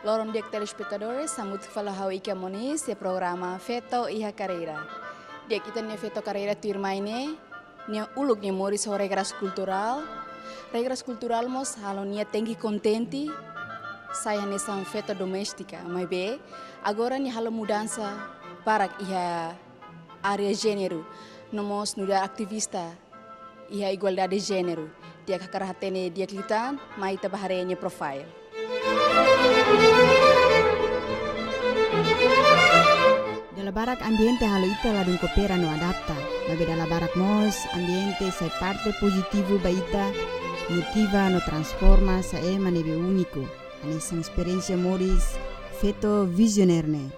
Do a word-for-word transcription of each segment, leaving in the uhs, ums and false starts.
Loron di'ak telespetadores, hamutuk fali ho ha'u Ika Moniz iha programa Feto iha Karreira. Di'ak, ita-nia Feto Karreira tuirmai ne'e, nia uluk nia moris ho regras kulturál. Regras kulturál mós halo nia tenke kontente, sai hanesan feto doméstika, maibé agora nia halo mudansa barak iha área jéneru, no mós nu'udar ativista iha igualdade jéneru. Di'ak, hakarak hatene di'ak liután, mai ita bá haree nia profile. Dala barak ambiente halo ita ladún koopera no adapta, maibé dala barak mós ambiente sai parte pozitivu ba ita, motiva no transforma sai ema ne'ebé úniku, hanesan esperiénsia moris feto vizionáriu ne'e.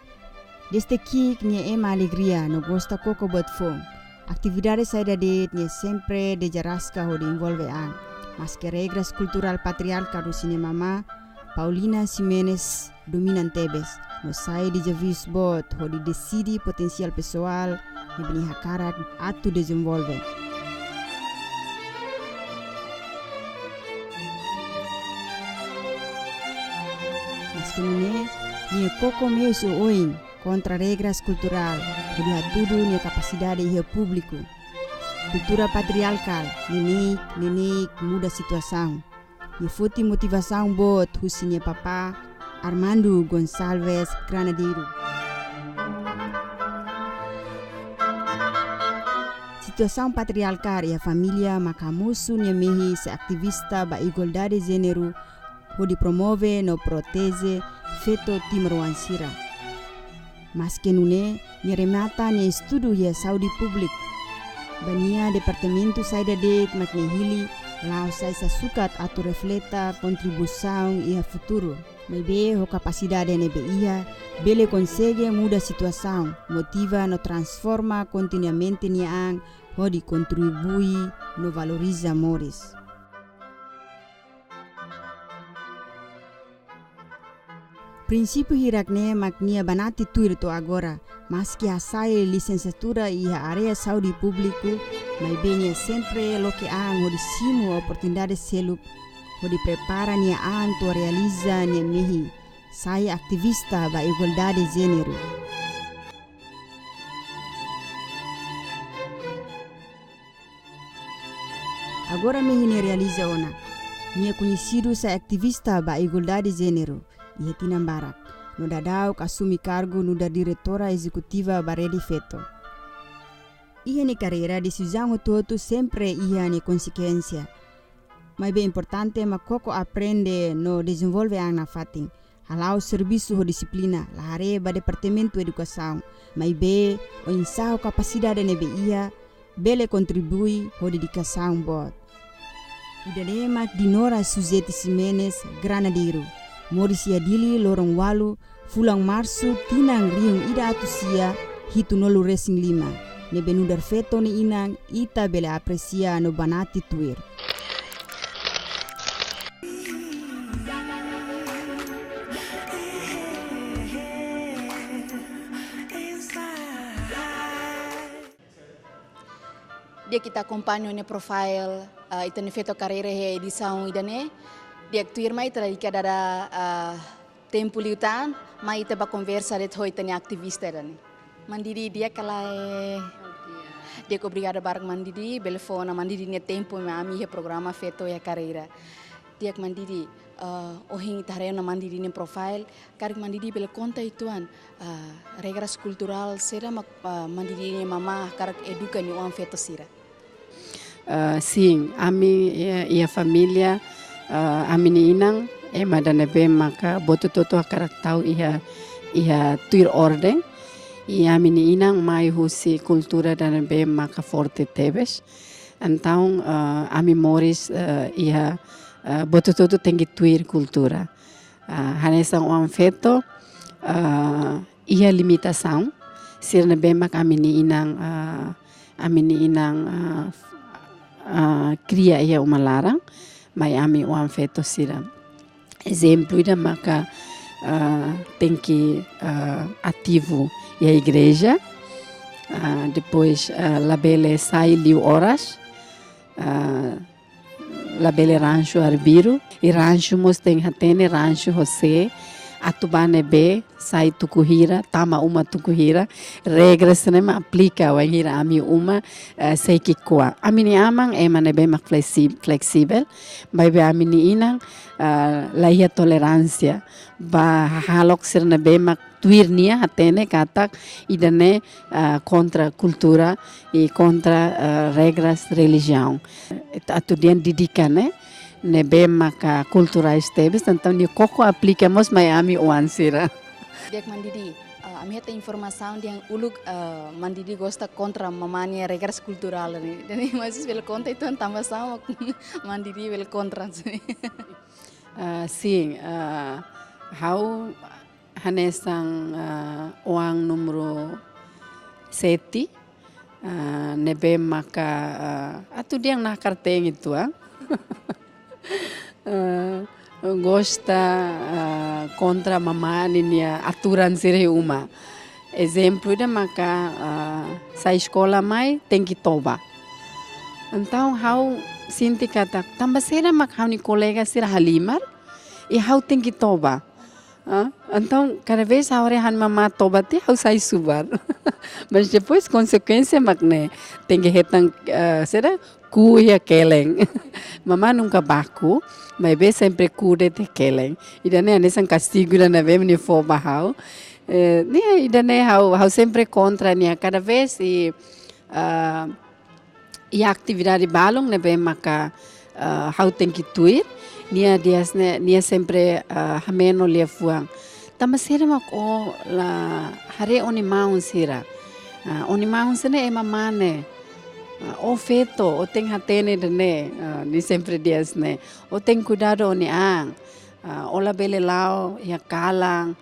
Dezde ki'ik nia ema alegria no gosta koko buat foun. Atividade saida de'it nia sempre dezaraska hodi envolve an. Maske regras kulturál patriarkál husi nia mamá, Paulina Ximenes, dominan tebes, no sai dezafiu boot hodi deside potensiál pesoál ne'ebé nia hakarak atu dezenvolve. Maske nune'e, nia koko meius oioin kontra regras kulturál, hodi hatudu nia kapasidade iha públiku. Kultura patriarkál, neineik, neineik muda situasaun. Nia foti motivasaun boot husi nia papá, Armando Gonçalves Granadeiru. Situasaun patriarkál iha família maka mosu nia mehi sai ativista ba igualdade jéneru, hodi promove no proteje feto timoroan sira. Maske nune'e, nia remata nia estudu iha saúde públika. Ba nia departamentu saida de'it mak nia hili, la'ós sai sasukat atu refleta kontribuisaun iha futuru. Maibé ho kapasidade ne'ebé iha, bele konsege muda situasaun, motiva no transforma kontinuamente nia an, hodi kontribui no valoriza moris. Prinsípiu hirak-ne'e mak nia banati tuir to'o agora, maske hasai lisensiatura iha área saúde públiku, maibé nia sempre loke an hodi simu oportunidade seluk, hodi prepara nia an atu realiza nia mehi, sai ativista ba igualdade jéneru. Agora mehi nia realiza ona. Nia koñesidu sai ativista ba igualdade jéneru iha tinan barak, no daudaun asume kargu nu'udar diretora ezekutiva ba Rede Feto. Iha nia karreira, desizaun hotu-hotu sempre iha nia konsekuénsia. Maibé importante mak koko aprende no dezenvolve an nafatin. Hala'o servisu ho dixiplina, la haree ba departamentu edukasaun, maibé oinsá ho kapasidade ne'ebé iha, bele kontribui ho dedikasaun boot. Ida-ne'e mak Dinora Suzete Ximenes Granadeiru, moris iha Dili loron ualu, fulan Marsu, tinan rihun ida atus sia hitu nulu resin lima, ne'ebé nu'udar feto nia inan, ita bele apresia no banati tuir. Di'ak, ita akompaña nia profile, ah, ita-nia Feto Karreira iha edisaun ida-ne'e. Di'ak, tuirmai ita lalika dada, ah, tempu liután, mai ita bá konversa de'it ho ita-nia ativista ida-ne'e. Maun Didi, di'ak ka lae? Di'ak, obrigada barak Maun Didi, bele fó ona Maun Didi nia tempu mai ami iha programa Feto iha Karreira. Di'ak Maun Didi, eh, ohin ita haree ona Maun Didi nia profile, karik Maun Didi bele konta uitoan, eh, regras kulturál saida mak, eh, Maun Didi nia mamá hakarak eduka nia oan feto sira. Eh, sin, ami, eh, iha família, eh, ami-nia inan, ema ida ne'ebé maka buat hotu-hotu hakarak tau iha, iha tuir orden. I ami-nia inan mai husi kultura ida ne'ebé maka forte tebes. Entaun, eh, ami moris, eh, iha, eh, buat hotu-hotu tenke tuir kultura. Eh, hanesan oan feto, eh, iha limitasaun sira ne'ebé mak ami-nia inan, eh, ami-nia inan, eh, eh, kria iha uma laran, mai ami oan feto sira. Ezemplu ida maka, eh, tenke, eh, ativu iha igreja, eh, depois, eh, labele sai liu oras, eh, labele ransu arbiru, i ransu mós tenke hatene ransu ho sé, Atu bá ne'ebé, sai tuku hira, tama uma tuku hira, regras ne'e mak aplika wainhira ami uma, eh, sei ki'ikoan. Ami-nia aman ema ne'ebé mak flesi-, fleksivel, maibé ami-nia inan, eh, la iha toleránsia ba hahalok sira ne'ebé mak tuir nia hatene katak ida-ne'e, eh, kontra kultura i kontra, eh, regras relijiaun. Atu dehan didika ne'e, ne'ebé maka kulturais tebes, entaun nia koko aplika mós mai ami oan sira. Di'ak Maun Didi, eh, ami hetan informasaun dehan uluk, eh, Maun Didi gosta kontra mamá nia regras kulturál ne'e. Dehan maibé bele konta uitoan tanba sá mak Maun Didi bele kontra. Ah, sin, ah, ha'u hanesan, ah, oan númeru sete, ah, ne'ebé maka, ah, atu dehan nakar-teen uitoan. Ah, gosta, ah, kontra mamá ninia aturan sira iha uma. Ezemplu ida maka, ah, sai eskola mai tenke toba. Entaun ha'u sente katak tanba saida mak ha'u-nia kolega sira halimar i ha'u tenke toba. Ah, entaun, kada vez ha'u haree ha'u-nia mamá toba tiha, ha'u sai subar. Mas depois konsekuénsia mak ne'e, tenke hetan, eh, saida, kuu iha kelen. Mamá nunka baku, maibé sempre kuu de'it iha kelen. Ida-ne'e hanesan kastigu ida ne'ebé nia fó ba ha'u. Eh, ne'e ida-ne'e ha'u, ha'u sempre kontra nia. Kada vez i, ah, iha atividade balun ne'ebé maka, ah, ha'u tenke tuir, nia dehan hanesan ne'e, nia sempre, ah, hameno liafuan. Tanba saida mak ó la haree ó-nia maun sira. Ah, ó-nia maun sira ne'e ema mane. Ah, ó feto, ó tenke hatene ida-ne'e. Ah, nia sempre dehan hanesan ne'e. Ó tenke kuidadu ó-nia an. Ah, ó labele la'o iha kalan.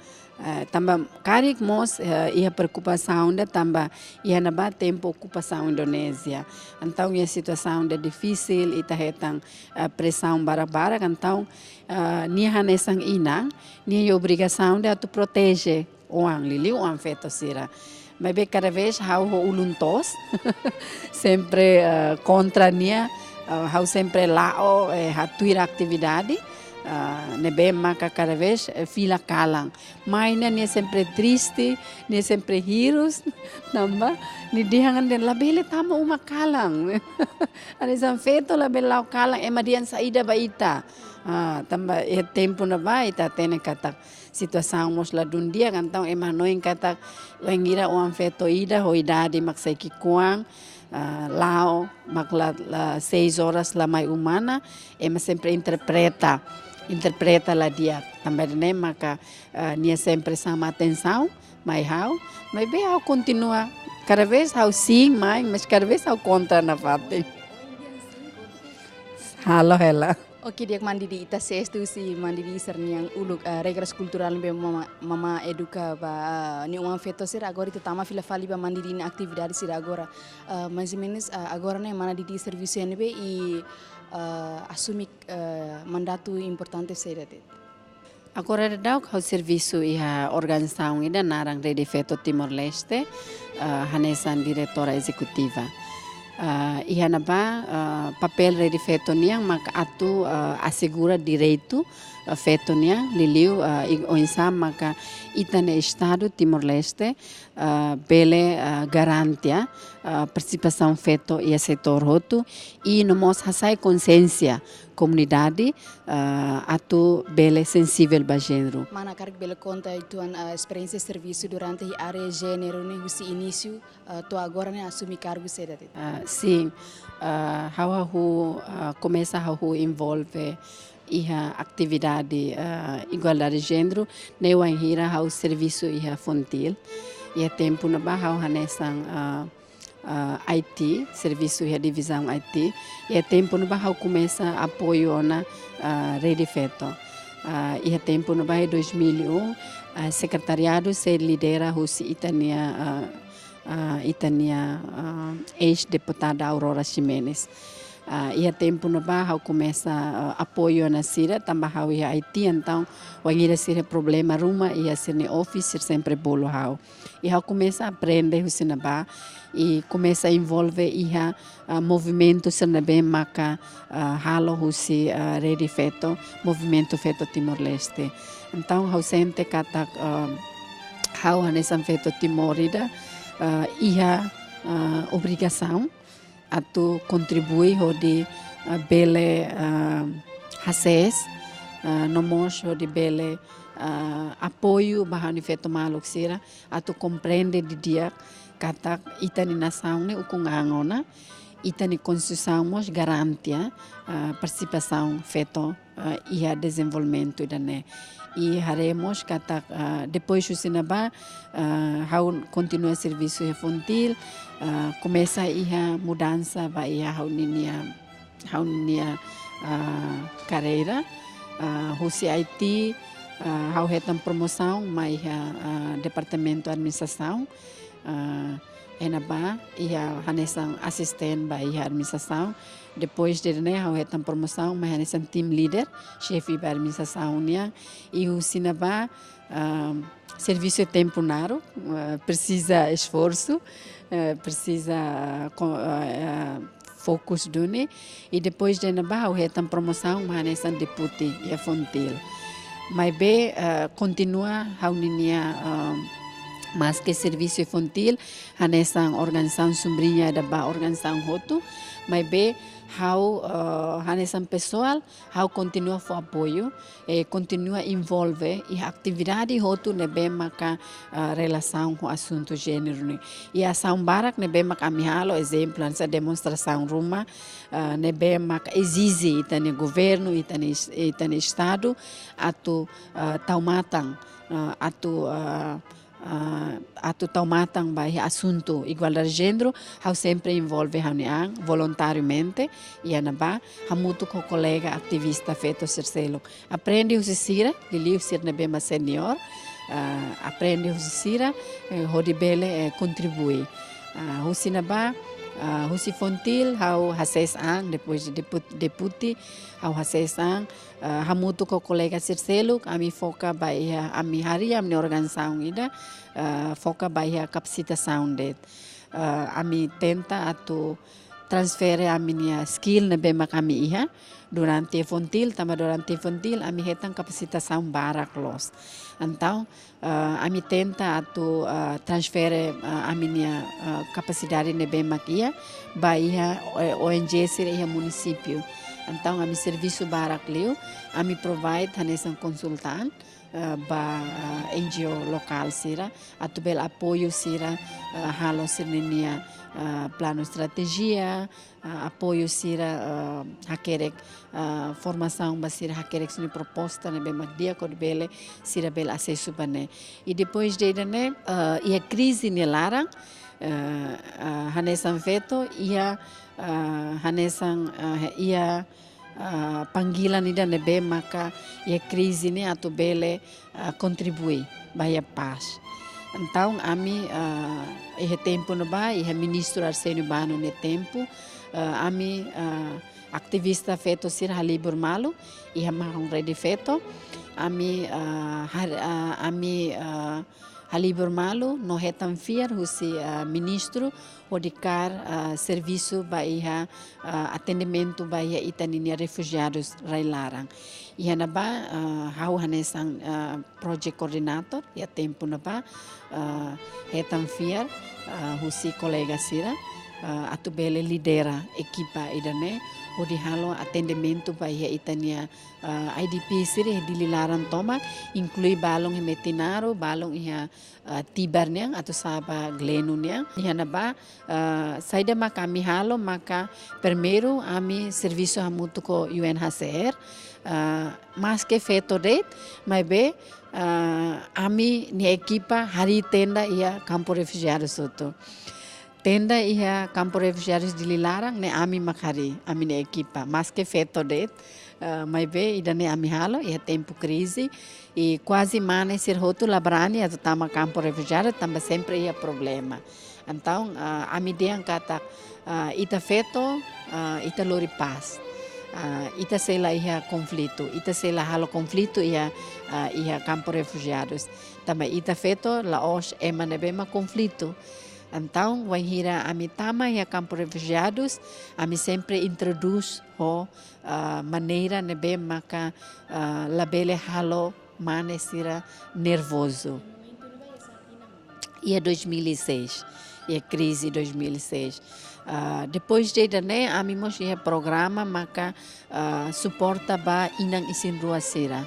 Eh, tanba karik mós, eh, iha preokupasaun ida tanba iha ne'ebá tempu okupasaun Indonézia. Entaun iha situasaun ida difisil, ita hetan, eh, presaun barak-barak, entaun, eh, nia hanesan inan, nia iha obrigasaun ida atu proteje oan, liuliu oan feto sira. Maibé kada vez ha'u ho ulun toos, sempre, eh, kontra nia, eh, ha'u sempre la'o, eh, hatuir atividade, eh, ne'ebé maka kada vez, eh, fila kalan. Mai ne'e nia sempre triste, nia sempre hirus, tanba nia dehan dehan labele tama uma kalan. Hanesan feto labele la'o kalan, ema dehan saida ba ita. Ah, tanba iha tempu ne'ebá ita hatene katak situasaun mós ladún di'ak, entaun ema hanoin katak wainhira oan feto ida ho idade mak sei ki'ikoan, ah, la'o, mak la, la seis horas la mai uma ona, ema sempre interpreta, interpreta la di'ak. Tanba ne'e maka, ah, nia sempre xama atensaun mai ha'u, maibé ha'u kontinua, kada vez ha'u sin mai, mas kada vez ha'u kontra nafatin. Halo hela. Oke, di'ak Maun Didi, ita sei estudu husi Maun Didi sira-nian uluk, eh, regras kulturál ne'ebé mamá, mamá eduka ba, eh, nia oan feto sira, agora ita tama fila fali ba Maun Didi nia atividade sira agora. Eh, mais ou menos, eh, agora ne'e mana Didi servisu iha ne'ebé i, eh, asume, eh, mandatu importante saida de'it? Agora daudauk ha'u servisu iha organizasaun ida naran Rede Feto Timor-Leste, eh, hanesan diretora ezekutiva. Eh, iha ne'ebá, eh, papél Rede Feto nian mak atu, eh, asegura direitu, eh, feto nian, liuliu, eh, i-, oinsá maka ita-nia Estadu Timor-Leste, eh, bele, eh, garante, eh, partisipasaun feto iha setór hotu, i no mós hasai konsiénsia komunidade, eh, atu bele sensivel ba jéneru. Mana karik bele konta uitoan, eh, esperiénsia servisu durante iha área jéneru ne'e husi inísiu, eh, to'o agora ne'e asume kargu saida de'it? Ah, sin. Ah, ha'u hahú, ah, komesa hahú envolve iha atividade, ah, igualdade jéneru, ne'e wainhira ha'u servisu iha Fontil. Iha tempu ne'ebá ha'u hanesan, ah, ah, I T, servisu iha divizaun I T. Iha tempu ne'ebá ha'u komesa apoiu ona, ah, Rede Feto. Ah, iha tempu ne'ebá iha dois mil e um, ah, sekretariadu sei lidera husi ita-nia, ah, ah, ita-nia, ah, eis-deputada Aurora Ximenes. Ah, iha tempu ne'ebá ha'u komesa, ah, apoiu ona sira, tanba ha'u iha Haiti, entaun wainhira sira problema ruma iha sira-nia office, sira sempre bolu ha'u. I ha'u komesa aprende husi ne'ebá, i komesa envolve iha, ah, movimentu sira ne'ebé maka, ah, halo husi, ah, Rede Feto, Movimentu Feto Timor-Leste. Entaun ha'u sente katak, ah, ha'u hanesan feto Timor ida, ah, iha, ah, obrigasaun atu kontribui hodi, ah, bele, ah, hasees, ah, no mós hodi bele, ah, apoiu ba ha'u-nia feto maluk sira atu komprende didi'ak katak ita-nia nasaun ne'e ukun an ona, ita-nia Konstituisaun mós garante, ah, partisipasaun feto, ah, iha dezenvolvimentu ida-ne'e. I haree mós katak, ah, depois husi ne'ebá, ah, ha'u kontinua servisu iha Fontil, ah, komesa iha mudansa ba iha ha'u ninia, ha'u ninia, ah, karreira, ah, husi Haiti, ah, ha'u hetan promosaun mai iha, ah, Departamentu Administrasaun, ah, iha ne'ebá, iha hanesan asistente ba iha administrasaun. Depois de ne'e, ha'u hetan promosaun mai hanesan team leader, xefe ba administrasaun nian. I husi ne'ebá, ah, servisu iha tempu naruk, ah, presiza esforsu, eh, presiza, ah, ko-, ah, ah, fokus duni. I depois de ne'ebá ha'u hetan promosaun mai hanesan deputi iha Fontil. Maibé, eh, kontinua ha'u ninia, eh, maske servisu iha Fontil hanesan organizasaun sombriña ida ba organizasaun hotu, maibé ha'u, eh, hanesan pesoál, ha'u kontinua fó apoiu, eh, kontinua envolve iha atividade hotu ne'ebé maka, ah, relasaun ho asuntu jéneru ne'e. Iha asaun barak ne'ebé maka ami halo, ezemplu, hanesan demonstrasaun ruma, ah, ne'ebé maka ezije ita-nia governu, ita-nia es-, ita-nia estadu, atu, ah, tau matan, ah, atu, ah, ah, atu tau matan ba iha asuntu igualdade jéneru, ha'u sempre envolve ha'u-nia an, voluntariamente, iha ne'ebá, hamutuk ho kolega ativista feto sira seluk. Aprende husi sira, liuliu sira ne'ebé mak senior, ah, aprende husi sira, eh, hodi bele, eh, kontribui. Ah, husi ne'ebá, ah, husi Fontil, ha'u hasees an, depois de deput-, deputi, ha'u hasees an, ah, hamutuk ho kolega sira seluk, ami foka ba iha, ami harii ami-nia organizasaun ida, ah, foka ba iha kapasitasaun de'it. Ah, ami tenta atu transfere ami-nia skill ne'ebé mak ami iha durante Fontil, tanba durante Fontil, ami hetan kapasitasaun barak loos. Entaun, ah, ami tenta atu, ah, transfere, ah, ami-nia, ah, kapasidade ne'ebé mak iha, ba iha, eh, O N G sira iha munisípiu. Entaun, ami servisu barak liu, ami provide hanesan konsultan, ah, ba, ah, N G O lokál sira, atu bele apoiu sira, ah, halo sira-ninia, ah, planu estratéjia, ah, apoiu sira, ah, hakerek, ah, formasaun ba sira hakerek sira-nia proposta ne'ebé mak di'ak hodi bele, sira bele asesu ba ne'e. I depois de ida-ne'e, ah, iha krize nia laran, ah, ah, hanesan feto, iha, ah, hanesan, ah, iha, ah, panggilan ida ne'ebé maka iha krize ne'e atu bele, ah, kontribui ba iha pás. Entaun ami, ah, iha tempu ne'ebá, iha Ministru Arsénio Bano nia tempu, ah, ami, ah, ativista feto sira halibur malu iha mahon Rede Feto. Ami, ah, har-, ah, ami, ah, halibur malu no hetan fiar husi, ah, ministru hodi kaer, ah, servisu ba iha, ah, atendimentu ba iha ita ninia refujiadus rai laran. Iha ne'ebá, ah, ha'u hanesan, ah, project coordinator iha tempu ne'ebá, ah, hetan fiar, ah, husi kolega sira, ah, atu bele lidera ekipa ida-ne'e hodi halo atendimentu ba iha ita-nia, ah, I D P sira iha Dili laran tomak, inklui balun iha Metinaro, balun iha, ah, Tibar nian, atu sá ba Gleno nian. Iha ne'ebá, ah, saida maka ami halo, maka primeiru ami servisu hamutuk ho U N H C R, ah, maske feto de'it, maibé, ah, ami-nia ekipa harii tenda iha kampu refujiadu hotu. Tenda iha kampu refujiadus Dili laran ne'e ami mak harii, ami-nia ekipa, maske feto de'it, ah, maibé ida-ne'e ami halo iha tempu krize, i kuaze mane sira hotu la brani atu tama kampu refujiadu, tanba sempre iha problema. Entaun, ah, ami dehan katak, Ah, ita feto, ah, ita lori pás. Ah, ita sei la iha konflitu, ita sei la halo konflitu iha, ah, iha kampu refujiadus. Tanba ita feto la'ós ema ne'ebé mak konflitu. Entaun, wainhira ami tama iha kampu refujiadus, ami sempre introdús ho, ah, maneira ne'ebé maka, ah, labele halo mane sira nervozu. Iha dois mil e seis, iha krize dois mil e seis. Ah, depois de ida-ne'e, ami mós iha programa maka, ah, suporta ba inan isin-rua sira.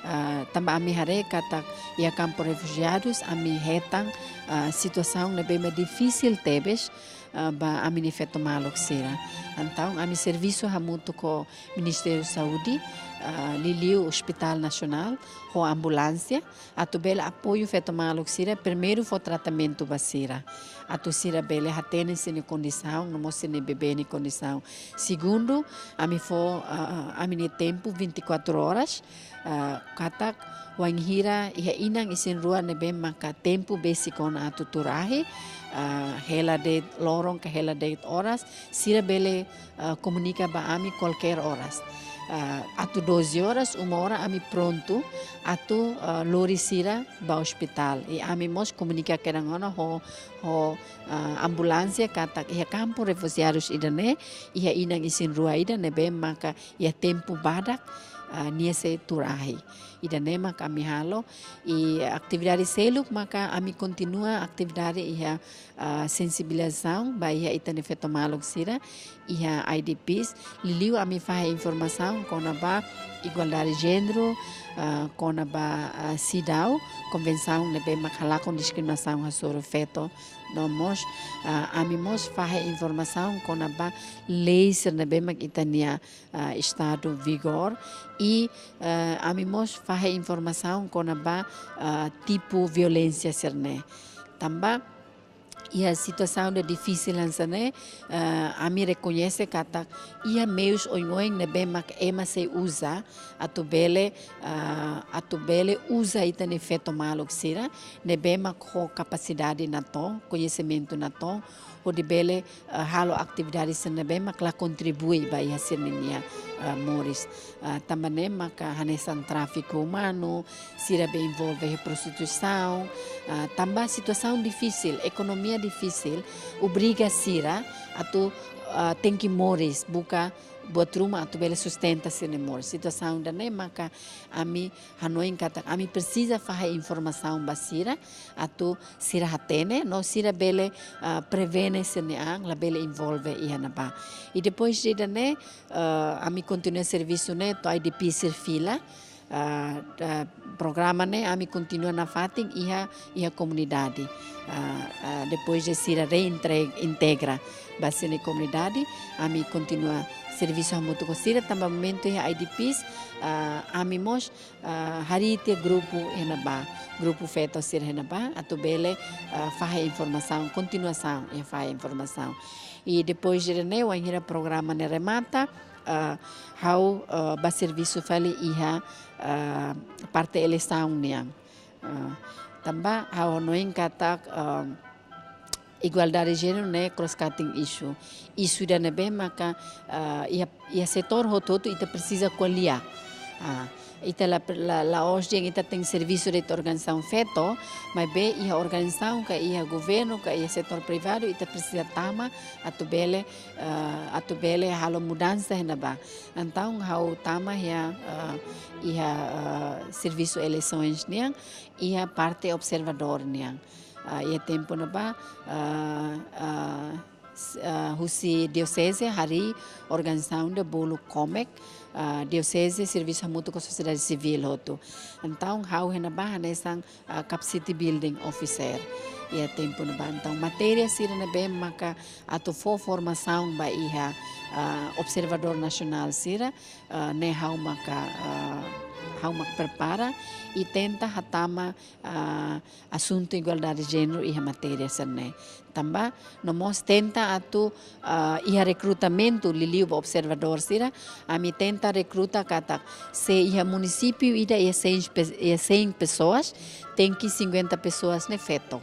Ah, tanba ami haree katak iha kampu refujiadus, ami hetan, ah, situasaun ne'ebé mak difisil tebes, ah, ba ami-nia feto maluk sira. Entaun, ami servisu hamutuk ho Ministériu Saúde, ah, liuliu Hospital Nasionál, ho ambulánsia, atu bele apoiu feto maluk sira, primeiru fó tratamentu ba sira, atu sira bele hatene sira-nia kondisaun, no mós sira-nia bebé nia kondisaun. Segundu, ami fó, ah, ami-nia tempu vinte e quatro horas, ah, katak wainhira iha inan isin-rua ne'ebé maka tempu besik ona atu tuur ahi, ah, hela de'it loron ka hela de'it oras, sira bele, ah, komunika ba ami kualkér oras. Ah, atu doze horas, uma hora ami prontu atu, ah, lori sira ba ospitál. I ami mós komunika kedan ona ho, ho, ah, ambulánsia katak iha kampu refujiadus ida-ne'e, iha inan isin-rua ida ne'ebé maka iha tempu badak, ah, nia sei tuur ahi. Ida-ne'e mak ami halo, i atividade seluk maka ami kontinua atividade iha, ah, sensibilizasaun ba iha ita-nia feto maluk sira iha I D Ps, liuliu ami fahe informasaun kona-ba igualdade jéneru, ah, kona-ba, ah, CEDAW, konvensaun ne'ebé mak halakon diskriminasaun hasoru feto, no mós, ah, ami mós fahe informasaun kona-ba lei sira ne'ebé mak ita-nia, ah, Estadu vigor, i, ah, ami mós fahe informasaun kona-ba, ah, tipu violénsia sira-ne'e. Tanba iha situasaun ida difisil hanesan ne'e, ah, ami rekoñese katak iha meius oioin ne'ebé mak ema sei uza atu bele, ah, atu bele uza ita-nia feto maluk sira ne'ebé mak ho kapasidade natoon, koñesimentu natoon, hodi bele, ah, halo atividade sira ne'ebé mak la kontribui ba iha sira-nia, ah, moris. Ah, tanba ne'e maka hanesan tráfiku umanu, sira be envolve iha prostituisaun, ah, tanba situasaun difisil, ekonomia difisil, obriga sira atu, ah, tenke moris, buka buat ruma atu bele sustenta sira-nia moris. Situasaun ida-ne'e maka ami hanoin katak ami presiza fahe informasaun ba sira, atu sira hatene, no sira bele, ah, prevene sira-nia an, labele envolve iha ne'ebá. I depois de ida-ne'e, ah, ami kontinua servisu ne'e to'o I D P sira fila, ah, ah, programa ne'e ami kontinua nafatin iha, iha komunidade. Ah, ah, depois de sira reintre-, integra ba sira-nia komunidade, ami kontinua servisu hamutuk ho sira, tanba momentu iha I D Ps, ah, ami mós, ah, harii tiha grupu iha ne'ebá, grupu feto sira iha ne'ebá, atu bele, ah, fahe informasaun, kontinuasaun iha fahe informasaun. I depois de ne'e, wainhira programa ne'e remata, ah, ha'u, ah, bá servisu fali iha, ah, parte eleisaun nian. Ah, tanba ha'u hanoin katak, ah, igualdade jéneru ne'e cross-cutting issue. Isu ida ne'ebé maka, ah, iha, iha setór hotu-hotu ita presiza ko'alia. Ah, ita la, la, la'ós dehan ita tenke servisu de'it organizasaun feto, maibé iha organizasaun ka iha governu ka iha setór privadu ita presiza tama atu bele, ah, atu bele halo mudansa iha ne'ebá. Entaun ha'u tama iha, ah, iha, ah, servisu eleisoens nian, iha parte observadór nian. Ah, iha tempu ne'ebá, ah, ah, s-, ah, husi dioseze harii organizasaun ida bolu COMEC, ah, dioseze servisu hamutuk ho sosiedade sivíl hotu. Entaun ha'u iha ne'ebá hanesan, ah, capacity building officer iha tempu ne'ebá. Entaun matéria sira ne'ebé maka atu fó formasaun ba iha, ah, observadór nasionál sira, ah, ne'e ha'u maka, ah, ha'u mak prepara i tenta hatama, ah, asuntu igualdade jéneru iha matéria sira-ne'e. Tanba, no mós tenta atu, ah, iha rekrutamentu liuliu ba observadór sira, ami tenta rekruta katak se iha munisípiu ida iha cem pe-, iha cem pessoas, tenke cinquenta pessoas ne'e feto.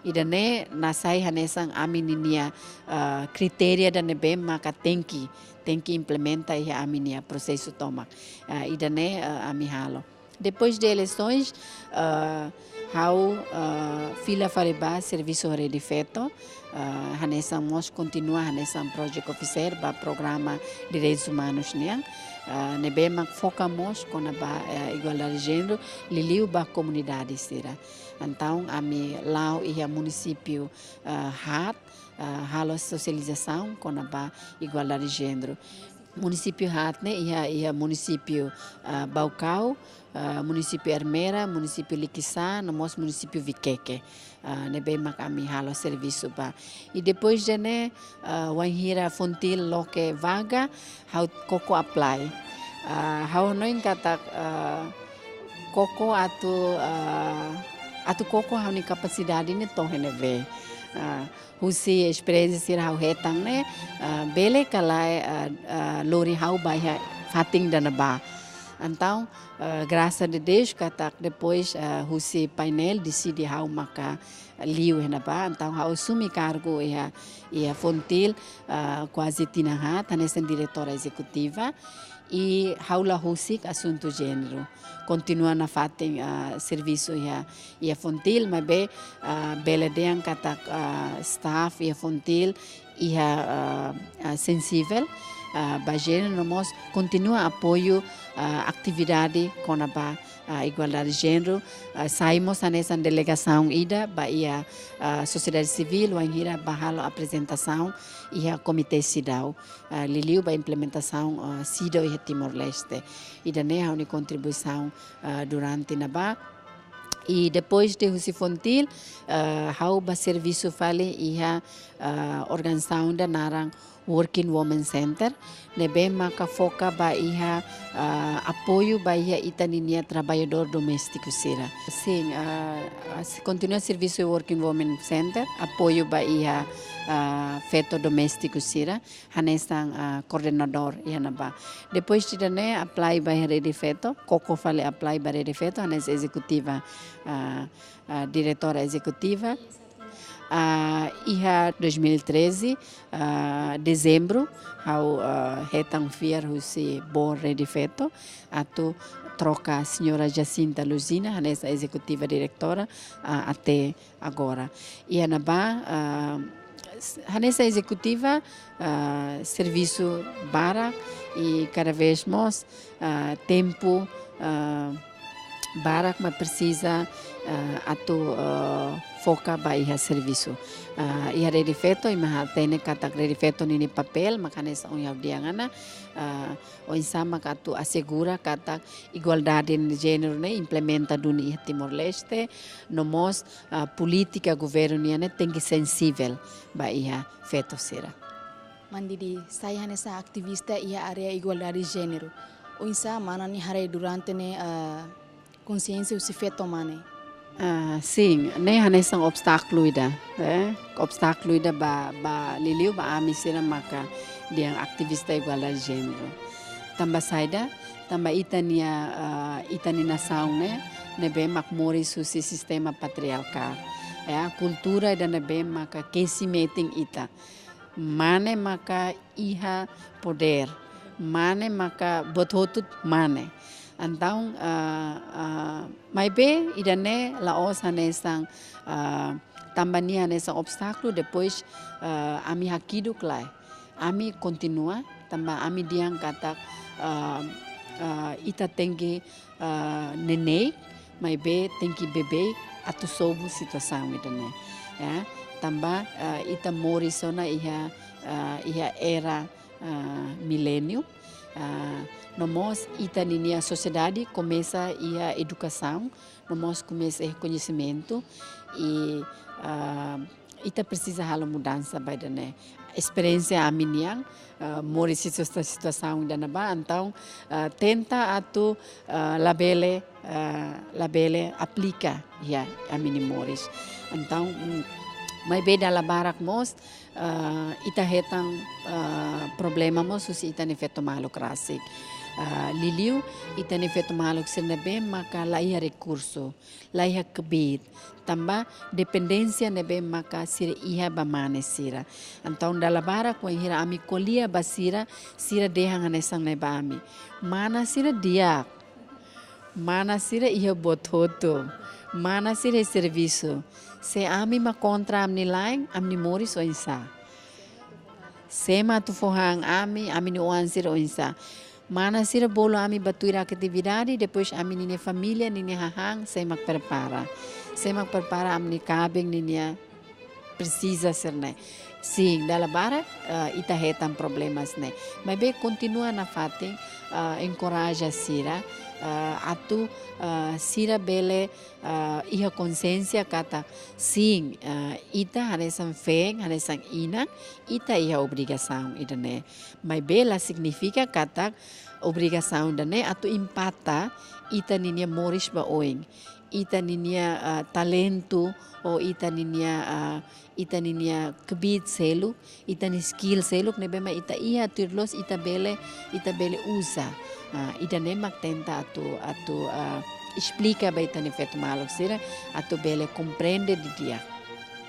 Ida-ne'e nasai hanesan ami ninia, ah, kritéria ida ne'ebé maka tenke, tenke implementa iha ami-nia prosesu tomak. Ah, ida-ne'e, ah, ami halo. Depois de eleisoens, ah, ha'u, ah, fila fali ba servisu Rede Feto, ah, hanesan mós kontinua hanesan project officer ba programa direitus umanus nian, ah, ne'ebé mak foka mós kona-ba, eh, igualdade de jéneru, liuliu ba komunidade sira. Entaun, ami la'o iha munisípiu, ah, haat, ah, halo sosializasaun kona-ba igualdade de jéneru. Munisípiu haat ne'e iha, iha munisípiu, ah, Baucau, ah, munisípiu Ermera, munisípiu Liquiçá, no mós munisípiu Viqueque. Ah, ne'ebé mak ami halo servisu ba. I depois de ne'e, ah, wainhira FONGTIL loke vaga, ha'u koko apply. Ah, ha'u hanoin katak, ah, koko atu, ah, atu koko ha'u-nia kapasidade ne'e to'o iha ne'ebé. Ah, husi esperiénsia sira ha'u hetan ne'e, ah, bele ka lae, ah, ah, lori ha'u ba iha fatin ida-ne'ebá. Entaun, ah, grasa de Deus katak depois, ah, husi painél deside ha'u maka liu iha ne'ebá. Entaun ha'u asumi kargu iha, iha FONGTIL, ah, kuaze tinan haat, hanesan diretora ezekutiva. I ha'u la husik asuntu jéneru. Kontinua nafatin, ah, servisu iha, iha FONGTIL, maibé, ah, bele dehan katak, ah, staff iha FONGTIL iha, ah, ah, sensivel, ah, ba jéneru, no mós kontinua apoiu, ah, atividade kona-ba, ah, igualdade de jéneru, ah, sai mós hanesan delegasaun ida ba iha, ah, sosiedade sivíl, wainhira ba halo aprezentasaun iha Komité CEDAW, ah, liuliu ba implementasaun, ah, CEDAW iha Timor-Leste. Ida-ne'e ha'u-nia kontribuisaun, ah, durante ne'ebá. I depois de husi FONGTIL, ah, ha'u ba servisu fali iha, ah, organizasaun ida naran Working Women Center, ne'ebé maka foka ba iha, ah, apoiu ba iha ita ninia traballadór doméstiku sira. Sin, ah, ah, se-, kontinua servisu Working Women Center, apoiu ba iha, ah, feto doméstiku sira, hanesan, ah, koordenadór iha ne'ebá. Depois de ida-ne'e apply ba iha Rede Feto, koko fali apply ba Rede Feto, hanesan ezekutiva, ah, ah, diretora ezekutiva. Ah, iha dois mil e treze, ah, dezembru, ha'u, ah, hetan fiar husi board Rede Feto, atu troka señora Jacinta Luzina, hanesan ezekutiva diretora, ah, até agora. Iha ne'ebá, ah, s-, hanesan ezekutiva, ah, servisu barak i kada vez mós, ah, tempu, ah, barak mak presiza, ah, atu, ah, foka ba iha servisu. Ah, iha Rede Feto, imi hatene katak Rede Feto ninia papél, mak hanesan ohin ha'u dehan ona, ah, oinsá mak atu asegura katak igualdade de jéneru ne'e implementa duni iha Timor-Leste, no mós, ah, polítika governu nian ne'e tenke sensivel ba iha feto sira. Mana Didi, sai hanesan ativista iha área igualdade de jéneru. Oinsá mana nia haree durante ne'e, ah, konsiénsia husi feto mane? Ah, sin, ne'e hanesan obstákulu ida, eh? Obstákulu ida ba, ba liuliu ba ami sira maka dehan ativista igualdade de jéneru. Tanba saida, tanba ita-nia, ah, ita-nia nasaun ne'e, ne'ebé mak moris husi sistema patriarkál. Ya, kultura ida ne'ebé maka kesi metin ita. Mane maka iha podér. Mane maka buat hotu mane. Entaun, ah, ah, maibé ida-ne'e la'ós hanesan, ah, tanba nia hanesan obstákulu, depois, ah, ami hakiduk lae. Ami kontinua, tanba ami dehan katak, ah, ah, ita tenke, ah, neineik, maibé tenke beibeik atu sobu situasaun ida-ne'e. Ya, tanba, ah, ita moris ona iha, ah, iha era, ah, miléniu. Ah, no mós ita ninia sosiedade komesa iha edukasaun, no mós komesa iha koñesimentu. I, ah, ita presiza halo mudansa ba ida-ne'e. Esperiénsia ami nian, ah, moris situa-, situasaun ida-ne'ebá, entaun, ah, tenta atu, ah, labele, ah, labele aplika iha ami-nia moris. Entaun, mm, Maibé dala barak mós, ah, ita hetan, ah, problema mós husi ita-nia feto maluk rasik. Ah, liuliu ita-nia feto maluk sira ne'ebé maka la iha rekursu, la iha kbiit, tanba dependénsia ne'ebé maka sira iha ba mane sira. Entaun dala barak wainhira ami ko'alia ba sira, sira dehan hanesan ne'e ba ami: Mana sira di'ak. Mana sira iha boot hotu. Mana sira iha servisu. Se ami mak kontra ami-nia la'en, ami-nia moris oinsá? Sé mak atu fó han ami, ami-nia oan sira oinsá? Mana sira bolu ami ba tuir atividade, depois ami-nia família, ninia hahán, sé mak prepara? Sé mak prepara ami-nia kaben, ninia presiza sira-ne'e? Sin, dala barak, eh, ita hetan problemas ne'e. Maibé kontinua nafatin, eh, enkoraja sira, eh, atu, eh, sira bele, eh, iha konsiénsia katak sin, eh, ita hanesan feen, hanesan inan, ita iha obrigasaun ida-ne'e. Maibé la signifika katak obrigasaun ida-ne'e atu impata ita ninia moris ba oin, ita ninia, ah, talentu, ou ita ninia, ah, ita ninia kbiit seluk, ita-nia skill seluk ne'ebé mak ita iha, tuir loos ita bele, ita bele uza. Ah, ida-ne'e mak tenta atu, atu, ah, esplika ba ita-nia feto maluk sira atu bele komprende didi'ak.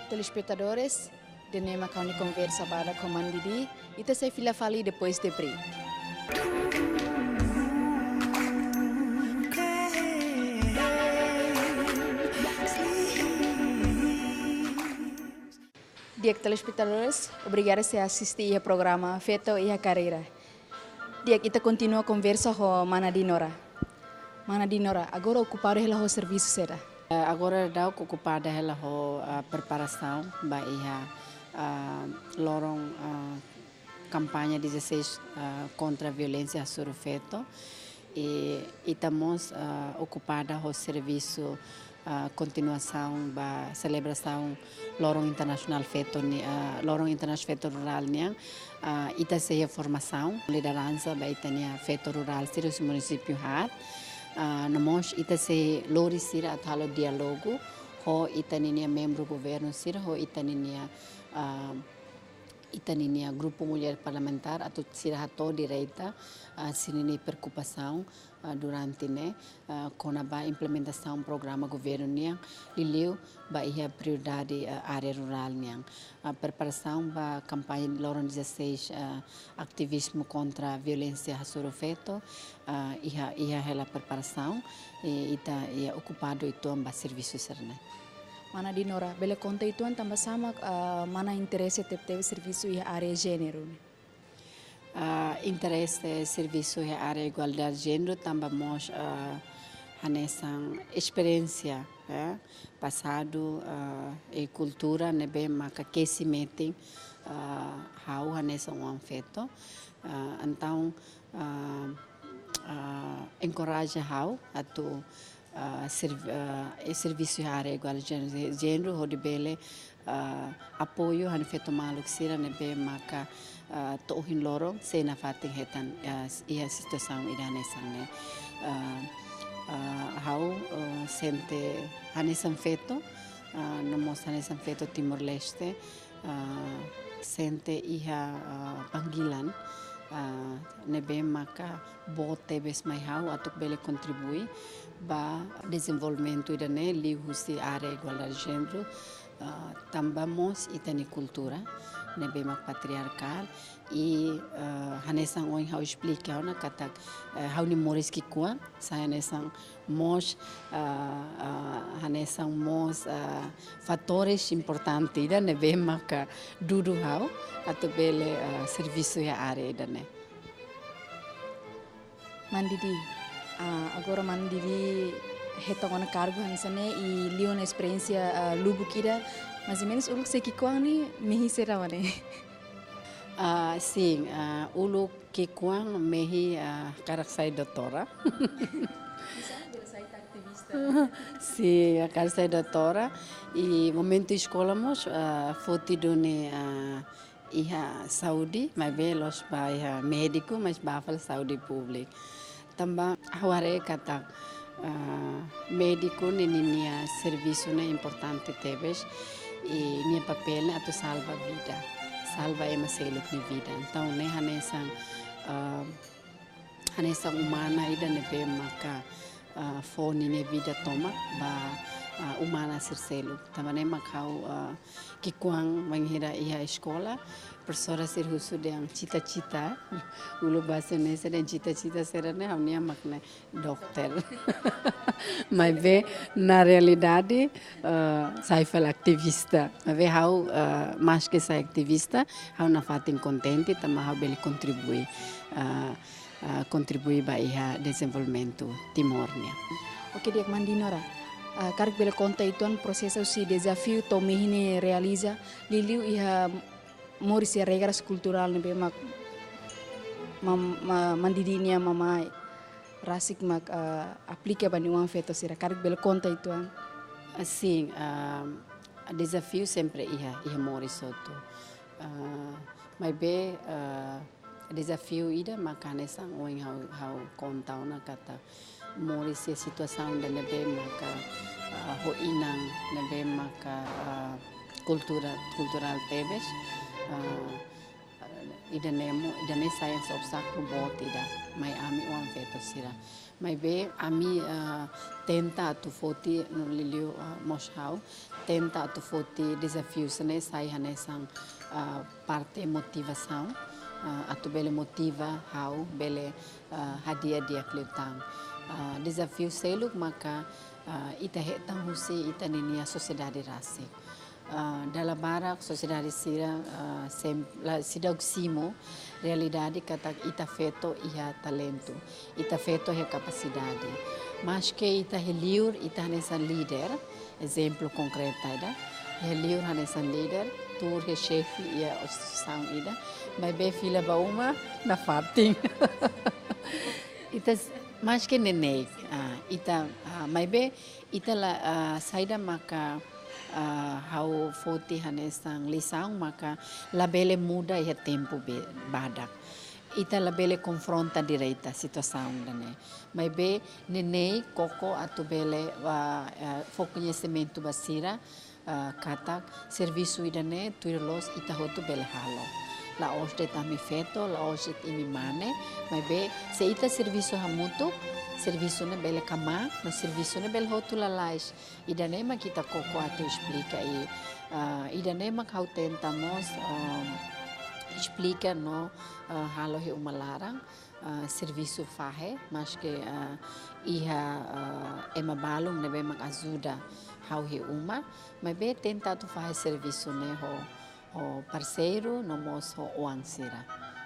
Telespetadores, ida-ne'e mak ha'u-nia konversa badak ho Mana Didi, ita sei fila fali depois de break. Di'ak telespetadores, obrigada sei asisti iha programa Feto iha Karreira. Di'ak, ita kontinua konversa ho Mana Dinora. Mana Dinora, agora okupadu hela ho servisu saida? Eh, agora daudaun okupada hela ho, ah, preparasaun ba iha, ah, loron, ah, kampaña dezasseis, ah, kontra violénsia hasoru feto. I ita mós, ah, okupada ho servisu, ah, kontinuasaun ba selebrasaun Loron Internasionál Feto ni-, ah, Loron Internasionál Feto Rurál nian. Ah, ita sei iha formasaun lideransa ba ita-nia feto rurál sira husi munisípiu haat. Ah, no mós ita sei lori sira atu halo diálogu ho ita ninia membru governu sira, ho ita ninia, ah, ita ninia grupu mulher parlamentár atu sira hato'o direta, ah, sira-nia preokupasaun, ah, durante ne'e, ah, kona-ba implementasaun programa governu nian, liuliu ba iha prioridade, ah, área rurál nian. Ah, preparasaun ba kampaña loron dezasseis, ah, ativizmu kontra violénsia hasoru feto, ah, iha, iha hela preparasaun, i ita iha okupadu uitoan ba servisu sira-ne'e. Mana Dinora, bele konta uitoan tanba sá mak, ah, mana interese tebetebes servisu iha área jéneru ne'e? Ah, interese servisu iha área igualdade jéneru tanba mós, ah, hanesan esperiénsia, eh, pasadu, ah, i kultura ne'ebé maka kesi metin, ah, ha'u hanesan oan feto. Ah, entaun, ah, ah, enkoraja ha'u atu, ah, serv-, ah, i servisu iha área igualdade jéneru, hodi bele, ah, apoiu ha'u-nia feto maluk sira ne'ebé maka, ah, to'o ohin loron sei nafatin hetan, ah, iha situasaun ida hanesan ne'e. Ah, ah, ha'u, ah, sente hanesan feto, ah, no mós hanesan feto Timor-Leste, ah, sente iha, ah, panggilan, ah, ne'ebé maka boot tebes mai ha'u atu bele kontribui ba dezenvolvimentu ida-ne'e liuhusi área igualdade jéneru, ah, tanba mós ita-nia kultura ne'ebé mak patriarkál i, ah, hanesan ohin ha'u esplika ona katak, eh, ha'u-nia moris ki'ikoan sai hanesan mós, ah, ah, hanesan mós, ah, fatores importante ida ne'ebé maka dudu ha'u atu bele, ah, servisu iha área ida-ne'e. Mana Didi, ah, agora Mana Didi hetan ona kargu hanesan ne'e i liu ona esperiénsia, ah, lubuk ida, mais ou menus uluk sei ki'ikoan ne'e mehi saida mak ne'e? Ah, sin, ah, uluk ki'ikoan mehi, ah, hakarak sai doutora. Sin, hakarak sai doutora. I momentu eskola mós, ah, foti duni, ah, iha saúde, maibé la'ós ba iha médiku, mais ba fali saúde públika. Tanba ha'u haree katak, ah, médiku ne'e ninia servisu ne'e importante tebes. I nia papél ne'e atu salva vida, salva ema seluk nia vida. Entaun ne'e hanesan, ah, hanesan umana ida ne'ebé maka, ah, fó ninia vida tomak ba, ah, umana sira seluk. Tanba ne'e mak ha'u, ah, ki'ikoan bainhira iha eskola, profesora sira husu dehan cita-cita, uluk bahasa Indonesia dehan cita-cita sira-ne'e, ha'u-nian mak ne'e dokter. Maibé, na realidade, eh, sai fali ativista. Maibé ha'u, eh, maske sai ativista, ha'u nafatin kontente, tanba ha'u bele kontribui, eh, eh, kontribui ba iha dezenvolvimentu Timor nian. Oke, di'ak mana Dinora. Ah, karik bele konta uitoan prosesu husi dezafiu to'o mehi ne'e realiza, liuliu iha moris iha regras kulturál ne'ebé mak mam-, ma-, mana Didi nia mamá rasik mak, ah, aplika ba nia oan-feto sira, karik bele konta uitoan. Ah, sin, ah, dezafiu sempre iha, iha moris hotu. Ah, maibé, ah, dezafiu ida maka hanesan ohin ha'u, ha'u konta ona katak moris iha situasaun ida ne'ebé maka, ah, ho inan ne'ebé maka, ah, kultura, kulturál tebes, ah, ida-ne'e mós, ida-ne'e sai hanesan obstákulu boot ida mai ami oan-feto sira. Maibé ami, ah, tenta atu foti no liuliu, ah, mós ha'u, tenta atu foti dezafiu sira-ne'e sai hanesan, ah, parte motivasaun, ah, atu bele motiva ha'u bele, ah, hadi'a di'ak liután. Ah, dezafiu seluk maka, ah, ita hetan husi ita ninia sosiedade rasik. Ah, dala barak sosiedade sira, ah, sem-, la, seidauk simu realidade katak ita feto iha talentu, ita feto iha kapasidade. Maske ita iha li'ur, ita hanesan líder, ezemplu konkretu ida. Iha li'ur hanesan líder, tuur iha xefe iha instituisaun ida, maibé fila ba uma nafatin. Ita s-, maske neineik, ah, ita, ah, maibé ita la, ah, saida maka, ah, ha'u foti hanesan lisaun maka labele muda iha tempu be-, badak. Ita labele konfronta direta situasaun ida-ne'e. Maibé neineik koko atu bele, ah, ah, fó koñesimentu ba sira, ah, katak servisu ida-ne'e tuir loos ita hotu bele halo. La'ós de'it ami feto, la'ós de'it imi mane, maibé se ita servisu hamutuk, servisu ne'e bele kmaan, no servisu ne'e bele hotu lalais. Ida-ne'e mak ita koko atu esplika i, ah, ida-ne'e mak ha'u tenta mós, ah, esplika no, ah, halo iha uma laran, ah, servisu fahe, maske, ah, iha, ah, ema balun ne'ebé mak ajuda ha'u iha uma, maibé tenta atu fahe servisu ne'e ho, ho parseiru, no mós ho oan sira.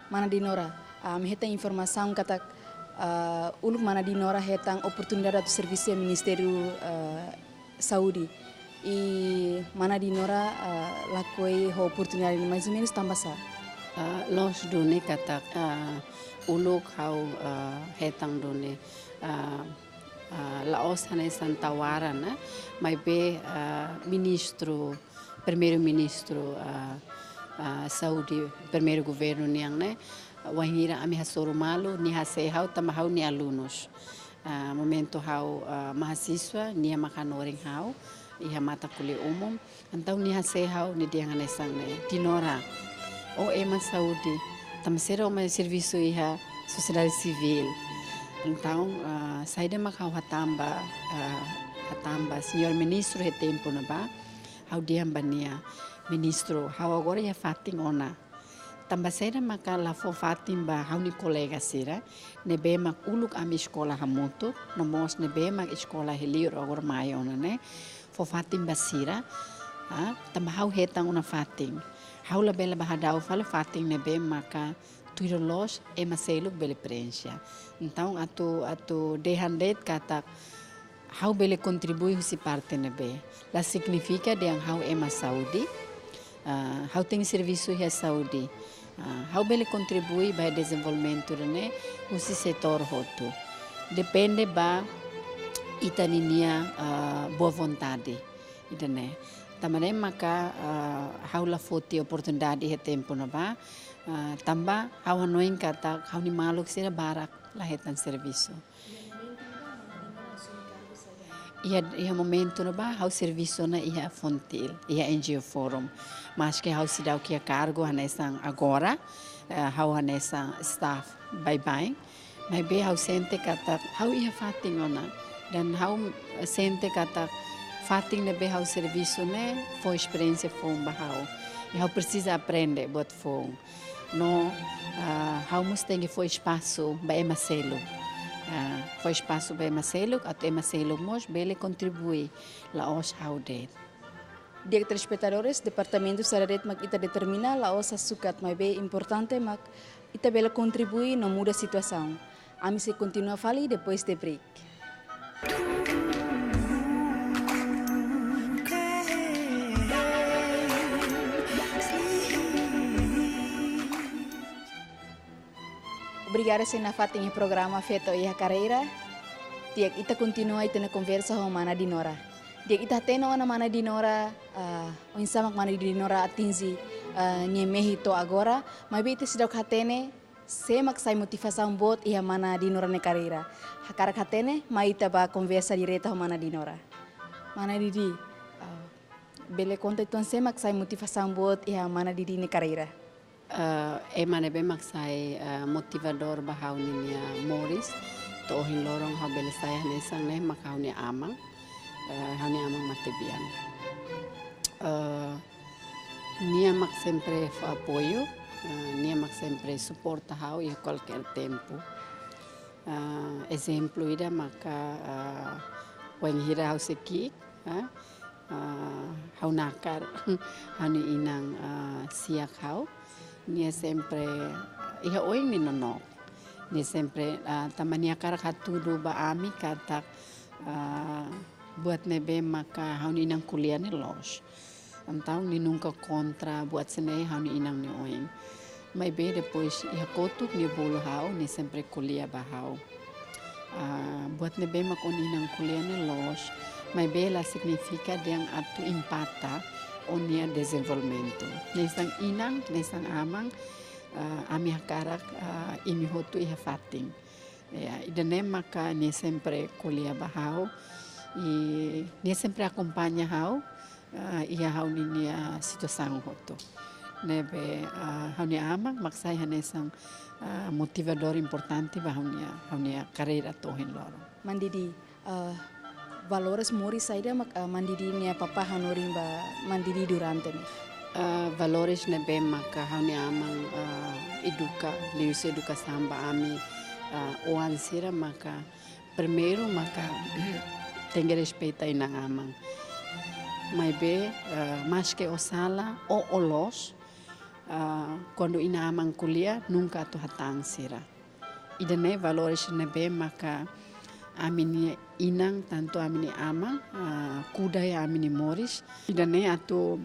Mana Dinora, ah, ami hetan informasaun katak, ah, uluk mana Dinora hetan oportunidade atu servisu iha Ministériu, ah, Saúde. I mana Dinora, ah, lakohi ho oportunidade ne'e mais ou menus tanba sá? Ah, loos duni katak, ah, uluk ha'u, ah, hetan duni, ah, ah, la'ós hanesan tawaran, eh, maibé, ah, ministru, primeiru-ministru, ah, ah, saúde, primeiru governu nian ne'e, wainhira ami hasoru malu, nia hase'e ha'u tanba ha'u-nia alunus. Ah, momentu ha'u, ah, mahasiswa, nia mak hanorin ha'u iha matan ko'alia umum. Entaun nia hase'e ha'u, nia dehan hanesan ne'e: Dinora, ó ema saúde, tanba saida ó mai servisu iha sosiedade sivíl? Entaun, ah, saida mak ha'u hatán ba, ah, hatán ba señór ministru iha tempu ne'ebá, ha'u dehan ba nia: Ministru, ha'u agora iha fatin ona. Tanba saida maka la fó fatin ba ha'u-nia kolega sira ne'ebé mak uluk ami eskola hamutuk, no mós ne'ebé mak eskola iha li'ur agora mai ona ne'e, fó fatin ba sira, ah, tanba ha'u hetan ona fatin. Ha'u labele bá hadau fali fatin ne'ebé maka tuir loos ema seluk bele preenxe. Entaun atu, atu dehan de'it katak ha'u bele kontribui husi parte ne'ebé. La signifika dehan ha'u ema saúde, ah, ha'u tenke servisu iha saúde. Ah, ha'u bele kontribui ba dezenvolvimentu ida-ne'e husi setór hotu. Depende ba ita ninia, ah, boa vontade ida-ne'e. Tanba ne'e maka, ah, ha'u la foti oportunidade iha tempu ne'ebá, ah, tanba ha'u hanoin katak ha'u-nia maluk sira barak la hetan servisu. Iha, iha momentu ne'ebá, ha'u servisu ona iha Fontil, iha N G O Forum. Maske ha'u seidauk iha kargu hanesan agora, eh, ha'u hanesan staff baibain. Maibé ha'u sente katak ha'u iha fatin ona. Dan ha'u sente katak fatin ne'ebé ha'u servisu ne'e fó esperiénsia foun ba ha'u. I ha'u presiza aprende buat foun. No, ah, ha'u mós tenke fó espasu ba ema seluk. Ah, fó espasu ba ema seluk, atu ema seluk mós bele kontribui, la'ós ha'u de'it. Di'ak, telespetadores, departamentu saida de'it mak ita determina la'ós sukat, maibé importante mak ita bele kontribui no muda situasaun. Ami sei kontinua fali depois de break. Obrigada, sei nafatin iha programa Feto iha Karreira. Di'ak, ita kontinua ita-nia konversa ho mana Dinora. Di'ak, ita hatene ona mana Dinora, ah, oinsá mak mana Dinora atinje, ah, nia mehi to'o agora, maibé ita seidauk hatene sé mak sai motivasaun boot iha mana Dinora nia karreira. Hakarak hatene, mai ita bá konversa direta ho mana Dinora. Mana Didi, ah, bele konta uitoan sé mak sai motivasaun boot iha mana Didi nia karreira? Eh, ema ne'ebé mak sai, eh, motivadór ba ha'u-nia moris to'o ohin loron, ha'u bele sai hanesan ne'e mak ha'u-nia aman, eh, ha'u-nia aman matebian. Eh, nia mak sempre fó apoiu, eh, nia mak sempre suporta ha'u iha kualkér tempu. Eh, ezemplu ida maka, eh, wainhira ha'u sei ki'ik, eh, ah, ha'u nakar, ha'u-nia inan, ah, siak ha'u. Nia sempre, iha oin nia nonook. Nia sempre, ah, tanba nia hakarak hatudu ba ami katak, ah, buat ne'ebé maka ha'u-nia inan ko'alia ne'e loos. Entaun nia nunka kontra buat sira-ne'e iha ha'u-nia inan nia oin. Maibé depois iha kotuk nia bolu ha'u, nia sempre ko'alia ba ha'u. Ah, buat ne'ebé mak ó-nia inan ko'alia ne'e loos, maibé la signifika dehan atu impata ó-nia dezenvolvimentu. Hanesan inan, hanesan aman, ah, ami hakarak, ah, imi hotu iha fatin. Ya, ida-ne'e maka nia sempre ko'alia ba ha'u, i nia sempre akompaña ha'u, ah, iha ha'u-nia situasaun hotu. Ne'ebé, ah, ha'u-nia aman mak sai hanesan, ah, motivadór importante ba ha'u-nia, ha'u-nia karreira to'o ohin loron. Mana Didi, ah, valores moris saida mak, ah, mana Didi nia papá hanorin ba mana Didi durante ne'e? Ah, valores ne'ebé maka ha'u-nia aman, ah, eduka, liuhusi edukasaun ba ami, ah, oan sira maka primeiru maka tenke respeita inan-aman. Maibé, eh, maske ó sala ou ó loos, eh, kuandu inan-aman ko'alia, nunka atu hatán sira. Ida-ne'e valores ne'ebé maka ami-nia inan, tantu ami-nia aman, eh, kuda iha ami-nia moris. Ida-ne'e atu,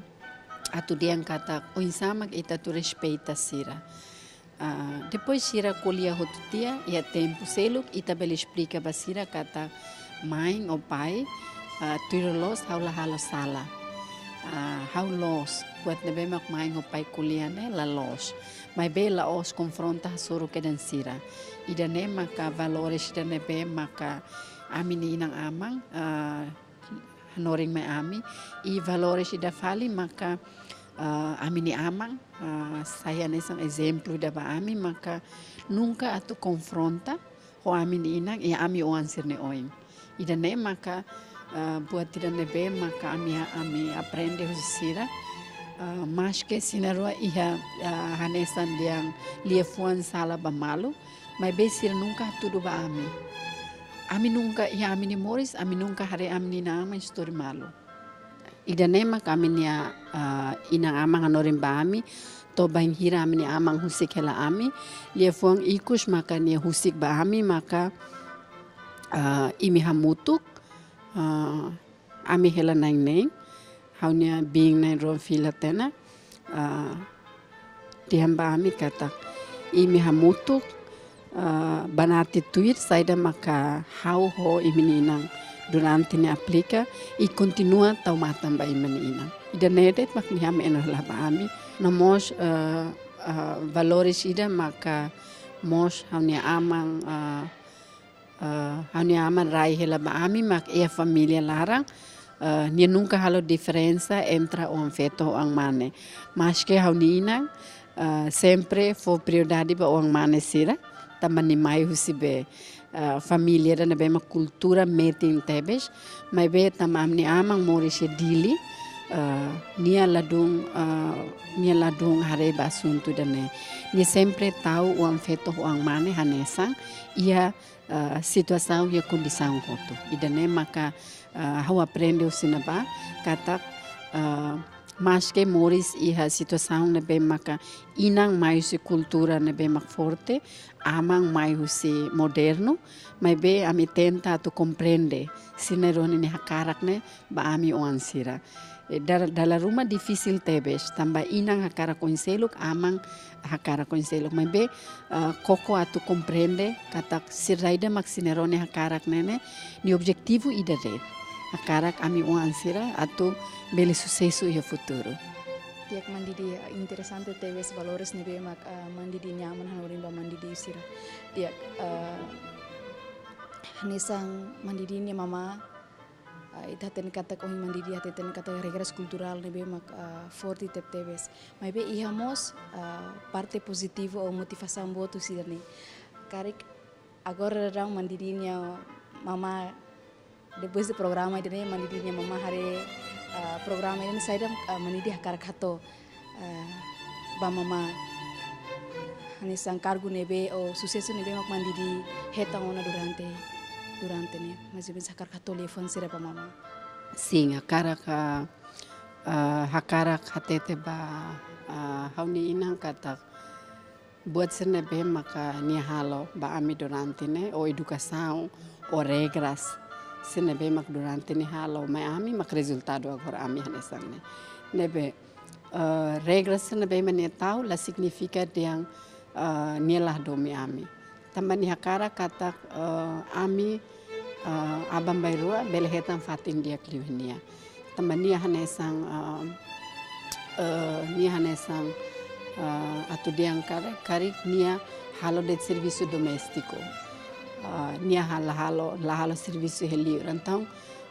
atu dehan katak oinsá mak ita atu respeita sira. Ah, depois sira ko'alia hotu tiha, iha tempu seluk, ita bele esplika ba sira katak mãe ou pai, ah, tuir loos ha'u la halo sala. Ah, ha'u loos, buat ne'ebé mak mãe ou pai ko'alia ne'e la loos. Maibé la'ós konfronta hasoru kedan sira. Ida-ne'e maka valores ida ne'ebé maka ami-nia inan-aman, ah, hanorin mai ami, i valores ida fali maka, ah, ami-nia aman, ah, sai hanesan ezemplu ida ba ami maka nunka atu konfronta ho ami-nia inan i ami oan sira-nia oin. Ida-ne'e maka, ah, buat ida ne'ebé maka ami, ami aprende husi sira, ah, maske sira na'in-rua iha, ah, hanesan dehan liafuan sala ba malu, maibé sira nunka hatudu ba ami. Ami nunka, iha ami-nia moris, ami nunka haree ami-nia inan-aman istori malu. Ida-ne'e mak ami-nia, ah, inan-aman hanorin ba ami, to'o bainhira ami-nia aman husik hela ami, liafuan ikus maka nia husik ba ami, maka, ah, imi hamutuk, ah, ami hela na'in-neen, ha'u-nia biin na'in-rua fila tiha ona, ah, dehan ba ami katak imi hamutuk, ah, banati tuir saida maka ha'u ho imi-nia inan durante ne'e aplika i kontinua tau matan ba imi-nia inan. Ida-ne'e de'it mak nia hameno hela ba ami. No mós, ah, ah, valores ida maka mós ha'u-nia aman, ah, Ah, ha'u-nia aman rai hela ba ami mak iha família laran, ah, nia nunka halo diferensa entre oan-feto ho oan-mane. Maske ha'u-nia inan, ah, sempre fó prioridade ba oan-mane sira, tanba nia mai husi be, ah, família ida ne'ebé mak kultura metin tebes, maibé tanba ami-nia aman moris iha Dili, ah, nia ladún, ah, nia ladún haree ba asuntu ida-ne'e. Nia sempre tau oan-feto ho oan-mane hanesan iha, ah, situasaun iha kondisaun hotu. Ida-ne'e maka, ah, ha'u aprende husi ne'ebá katak, ah, maske moris iha situasaun ne'ebé maka inan mai husi kultura ne'ebé mak forte, aman mai husi modernu, maibé ami tenta atu komprende sira-nia rona nia hakarak ne'e ba ami oan sira. Eh, dala, dala ruma difisil tebes, tanba inan hakarak oin seluk, aman hakarak oin seluk. Maibé, eh, koko atu komprende katak sira ida mak sira-nia rona nia hakarak ne'e, nia objetivu ida de'it. Hakarak ami oan sira atu bele susesu iha futuru. Di'ak, Mana Didi, interesante tebes valores ne'ebé mak, eh, Mana Didi nia aman hanorin ba Mana Didi sira. Di'ak, eh, hanesan Mana Didi nia mamá, ah, ita hatene katak ohin Mana Didi hateten katak regras kulturál ne'ebé mak, ah, forte tebetebes. Maibé iha mós, ah, parte pozitivu ou motivasaun boot husi ida-ne'e. Karik agora daudaun Mana Didi nia mamá, depois de programa ida-ne'e, Mana Didi nia mamá haree, ah, programa ida-ne'e, saida, ah, Mana Didi hakarak hato'o, ah, ba mamá. Hanesan kargu ne'ebé ou susesu ne'ebé mak Mana Didi hetan ona durante, durante ne'e. Mais ou menus hakarak hato'o liafuan saida ba mamá? Sin, hakarak, ah, ah, hakarak hatete ba, ah, ha'u-nia inan katak buat sira ne'ebé maka nia halo ba ami durante ne'e, ou edukasaun, ou regras sira ne'ebé mak durante nia halo mai ami, mak rezultadu agora ami hanesan ne'e. Ne'ebé, eh, regras sira ne'ebé mak nia tau la signifika dehan, eh, nia la hadomi ami. Tanba nia hakarak katak, eh, ami, eh, aban-bainrua bele hetan fatin di'ak liu nia. Tanba nia hanesan, eh, eh, nia hanesan, eh, atu dehan karik, karik nia halo de'it servisu doméstiku. Eh, nia ha-, la halo, la halo servisu iha liur. Entaun,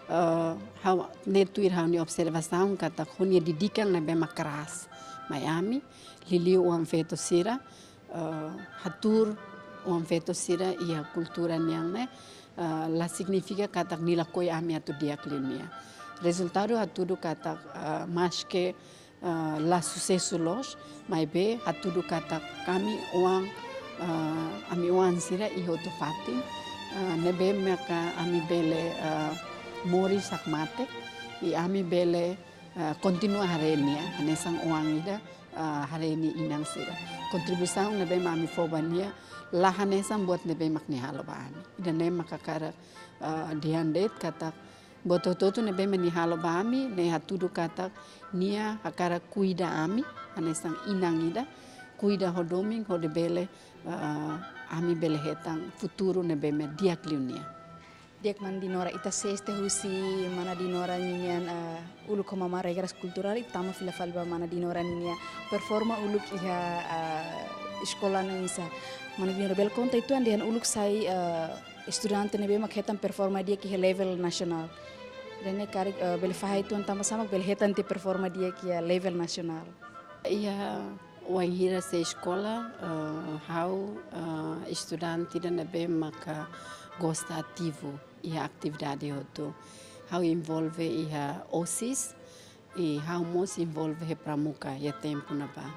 eh, ha'u, ne'e tuir ha'u-nia observasaun katak ho nia didikan ne'ebé mak keras mai ami, liuliu oan-feto sira, eh, hatuur oan-feto sira iha kultura nian ne'e, eh, la signifika katak nia lakohi ami atu di'ak liu nia. Rezultadu hatudu katak, eh, maske, eh, la susesu loos, maibé hatudu katak ami oan, eh, ami oan sira iha hotu fatin, eh, ne'ebé maka ami bele, eh, moris hakmatek, i ami bele, eh, kontinua haree nia, hanesan oan ida, eh, haree nia inan sira. Kontribuisaun ne'ebé mak ami fó ba nia, la hanesan buat ne'ebé mak nia halo ba ami. Ida-ne'e mak hakarak, eh, dehan de'it katak buat hotu-hotu ne'ebé mak nia halo ba ami, ne'e hatudu katak nia hakarak kuida ami, hanesan inan ida, kuida ho domin, hodi bele, eh, ami bele hetan futuru ne'ebé mak di'ak liu nia. Di'ak Mana Dinora, ita sei teste husi Mana Dinora ninian, eh, uluk ho mamá regras kulturál, ita tama fila fali ba Mana Dinora ninia performa uluk iha, eh, eskola ne'e oinsá. Mana Dinora bele konta uitoan dehan uluk sai, eh, estudante ne'ebé mak hetan performa di'ak iha level nasionál. Ida-ne'e karik, eh, bele fahe uitoan tanba sá mak bele hetan tiha performa di'ak iha level nasionál. Iha wainhira sei eskola, eh, ha'u, eh, estudante ida ne'ebé maka gosta ativu iha atividade hotu. Ha'u envolve iha OSIS, i ha'u mós envolve iha Pramuka iha tempu ne'ebá.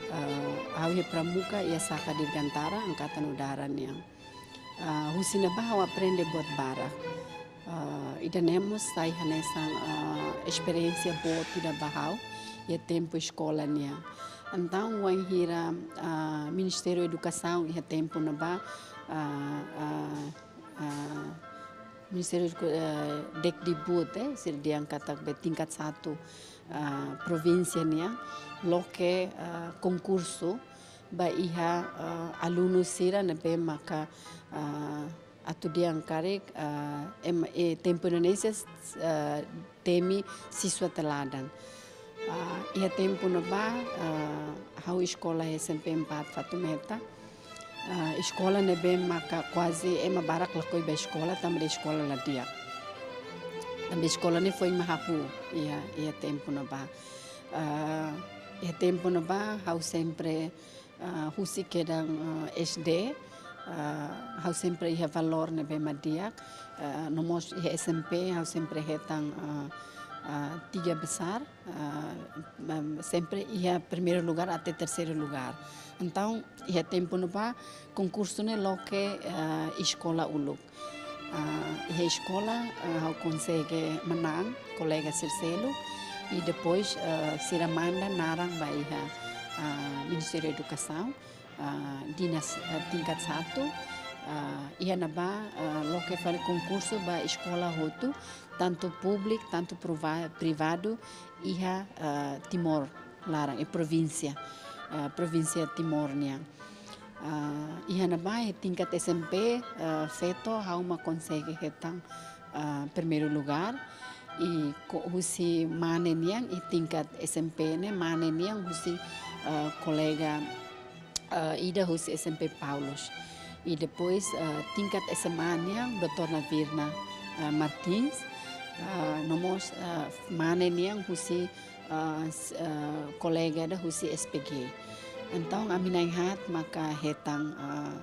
Eh, ha'u iha Pramuka iha Saka Dirgantara, Angkatan Udara nian. Ah, husi ne'ebá ha'u aprende buat barak. Ah, ida-ne'e mós sai hanesan, ah, esperiénsia boot ida ba ha'u iha tempu eskola nian. Entaun, wainhira, ah, Ministériu Edukasaun iha tempu ne'ebá, ah, ah, ah, Ministériu Eduka-, eh, Dekdibud, eh, sira dehan katak be tingkat satu, ah, provínsia nian, loke, ah, konkursu ba iha, ah, alunu sira ne'ebé maka, ah, atu dehan karik, ah, em, eh, tempu Indonézia, ah, temi siswa teladan. Ah, iha tempu ne'ebá, ah, ha'u eskola S M P empat Fatumeta. Ah, eskola ne'ebé maka kuaze ema barak lakohi ba eskola, tanba eskola la di'ak. Tanba eskola ne'e foin mak hahú iha, iha tempu ne'ebá. Ah, iha tempu ne'ebá, ha'u sempre, ah, husi kedan, ah, S D, ah, ha'u sempre iha valór ne'ebé mak di'ak, ah, no mós iha S M P, ha'u sempre hetan, ah, ah, tiga besar, ah, em, sempre iha primeiru lugár até terseiru lugár. Entaun, iha tempu ne'ebá, konkursu ne'e loke, ah, eskola uluk. Ah, iha eskola, ah, ha'u konsege manán, kolega sira seluk, i depois, ah, sira manda naran ba iha, ah, Ministériu Edukasaun, ah, dinas, ah, tingkat satu, ah, iha ne'ebá, ah, loke fali konkursu ba eskola hotu, tantu públiku, tantu prova-, privadu, iha, ah, Timor laran, iha provínsia, ah, provínsia Timor nian. Ah, iha ne'ebá, iha tingkat S M P, ah, feto, ha'u mak konsege hetan, ah, primeiru lugár, i ko-, husi mane nian, iha tingkat S M P ne'e, mane nian husi, ah, kolega, ah, ida husi S M P Paulus. I depois, ah, tingkat S M A nian, doutora Virna, ah, Martins, ah, no mós, ah, mane nian husi, ah, s-, ah, kolega ida husi S P G. Entaun, ami na'in-haat maka hetan, ah,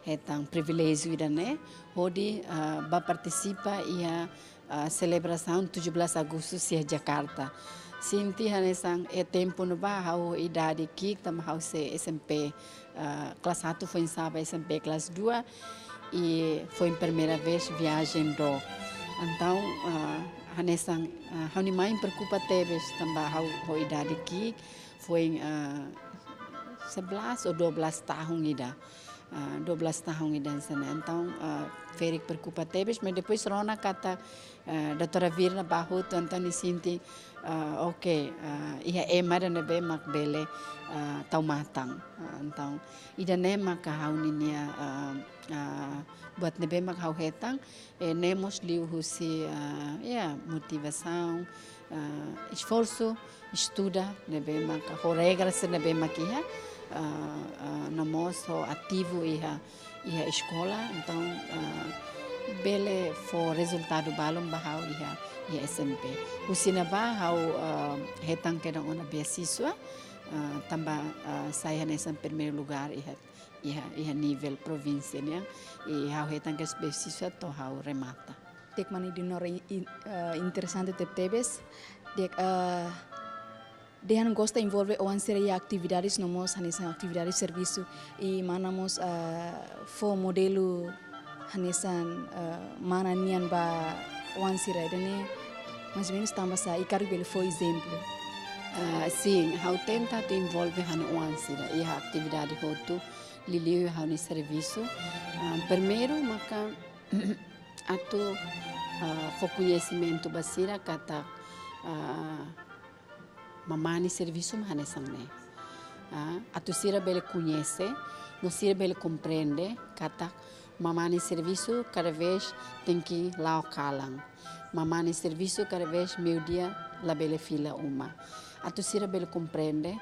hetan priviléjiu ida-ne'e, hodi, ah, bá partisipa iha, ah, selebrasaun tujuh belas Agustus iha Jakarta. Sente hanesan iha tempu ne'ebá ha'u idade ki'ik, tanba ha'u sei S M P, ah, kelas satu foin sa'e ba S M P kelas dua, i foin primeira vez viajen dook. Entaun, ah, hanesan, ah, ha'u-nia main preokupa tebes tanba ha'u ho idade ki'ik, foin, ah, sebelas ou dua belas tahun ida. Ah, dua belas tahun ida hanesan ne'e. Entaun, ah, ferik preokupa tebes, mas depois rona katak, ah, doutora Virna bá hotu, entaun nia sente, ah, oke, ah, iha ema ida ne'ebé mak bele, ah, tau matan. Ah, entaun, ida-ne'e maka ha'u ninia, ah, ah, buat ne'ebé mak ha'u hetan, eh, ne'e mós liuhusi, ah, ya, motivasaun, ah, esforsu, estuda ne'ebé maka ho regra sira ne'ebé mak iha, ah, ah, no mós ho ativu iha, iha eskola, entaun, ah, bele fó rezultadu balun ba ha'u iha, iha S M P. Husi ne'ebá ha'u, ah, hetan kedan ona beasiswa, ah, tanba, ah, sai hanesan primeiru lugár iha, iha, iha nivel provínsia nian, i ha'u hetan kedas beasiswa to'o ha'u remata. Di'ak mana Dinora, in-, in-, eh, interesante tebetebes. Di'ak, eh, dehan gosta envolve oan sira iha atividades no mós hanesan atividade servisu i mana mós, eh, fó modelu hanesan, eh, mana nian ba oan sira ida-ne'e mais ou menus tanba sá, i karik bele fó ezemplu. Ah, sin, ha'u tenta atu envolve ha'u-nia oan sira iha atividade hotu, liuliu ha'u-nia servisu. Ah, primeiru maka atu, ah, fó koñesimentu ba sira katak, ah, mamá nia servisu mak hanesan ne'e. Ah, atu sira bele koñese, no sira bele komprende katak mamá nia servisu kada vez tenke la'o kalan. Mamá nia servisu kada vez meiudia labele fila uma. Atu sira bele komprende,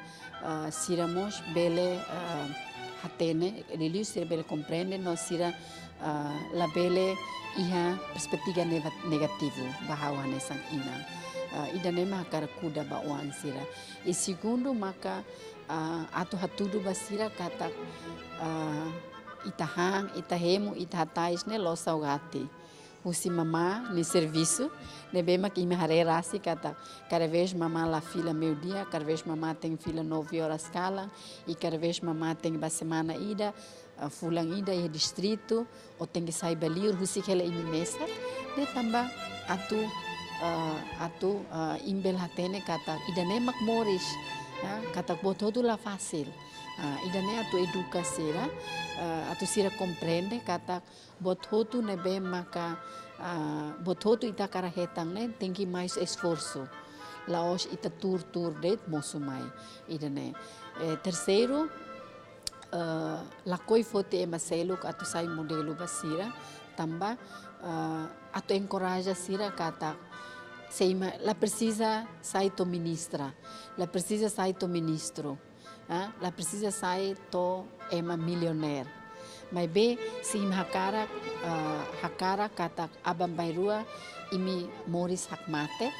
ah, sira mós bele, ah, hatene, liuliu sira bele komprende, no sira, ah, labele iha perspetiva neva-, negativu ba ha'u hanesan inan. Ah, ida-ne'e mak hakarak kuda ba oan sira. I segundu maka, ah, atu hatudu ba sira katak, ah, ita han, ita hemu, ita hatais ne'e la'ós saugati. Husi mamá nia servisu, ne'ebé mak imi haree rasik katak kada vez mamá la fila meiudia, kada vez mamá tenke fila nove horas kalan, i kada vez mamá tenke bá semana ida, ah, fulan ida iha distritu, ou tenke sai ba liur husik hela imi mesak, ne'e tanba atu, ah, atu, ah, imi bele hatene katak ida-ne'e mak moris, ah, katak buat hotu la fasil. Ah, ida-ne'e atu eduka sira, ah, atu sira komprende katak buat hotu ne'ebé maka, ah, buat hotu ita hakarak hetan ne'e tenke mais esforsu. La'ós ita tuur-tuur de'it mosu mai. Ida-ne'e. Eh, terseiru, eh, lakohi foti ema seluk atu sai modelu ba sira, tanba, eh, atu enkoraja sira katak se imi la presiza sai to'o ministra, la presiza sai to'o ministru, ah, la presiza sai to'o ema milionáriu. Maibé, se imi hakarak, ah, hakarak katak aban-bainrua imi moris hakmatek,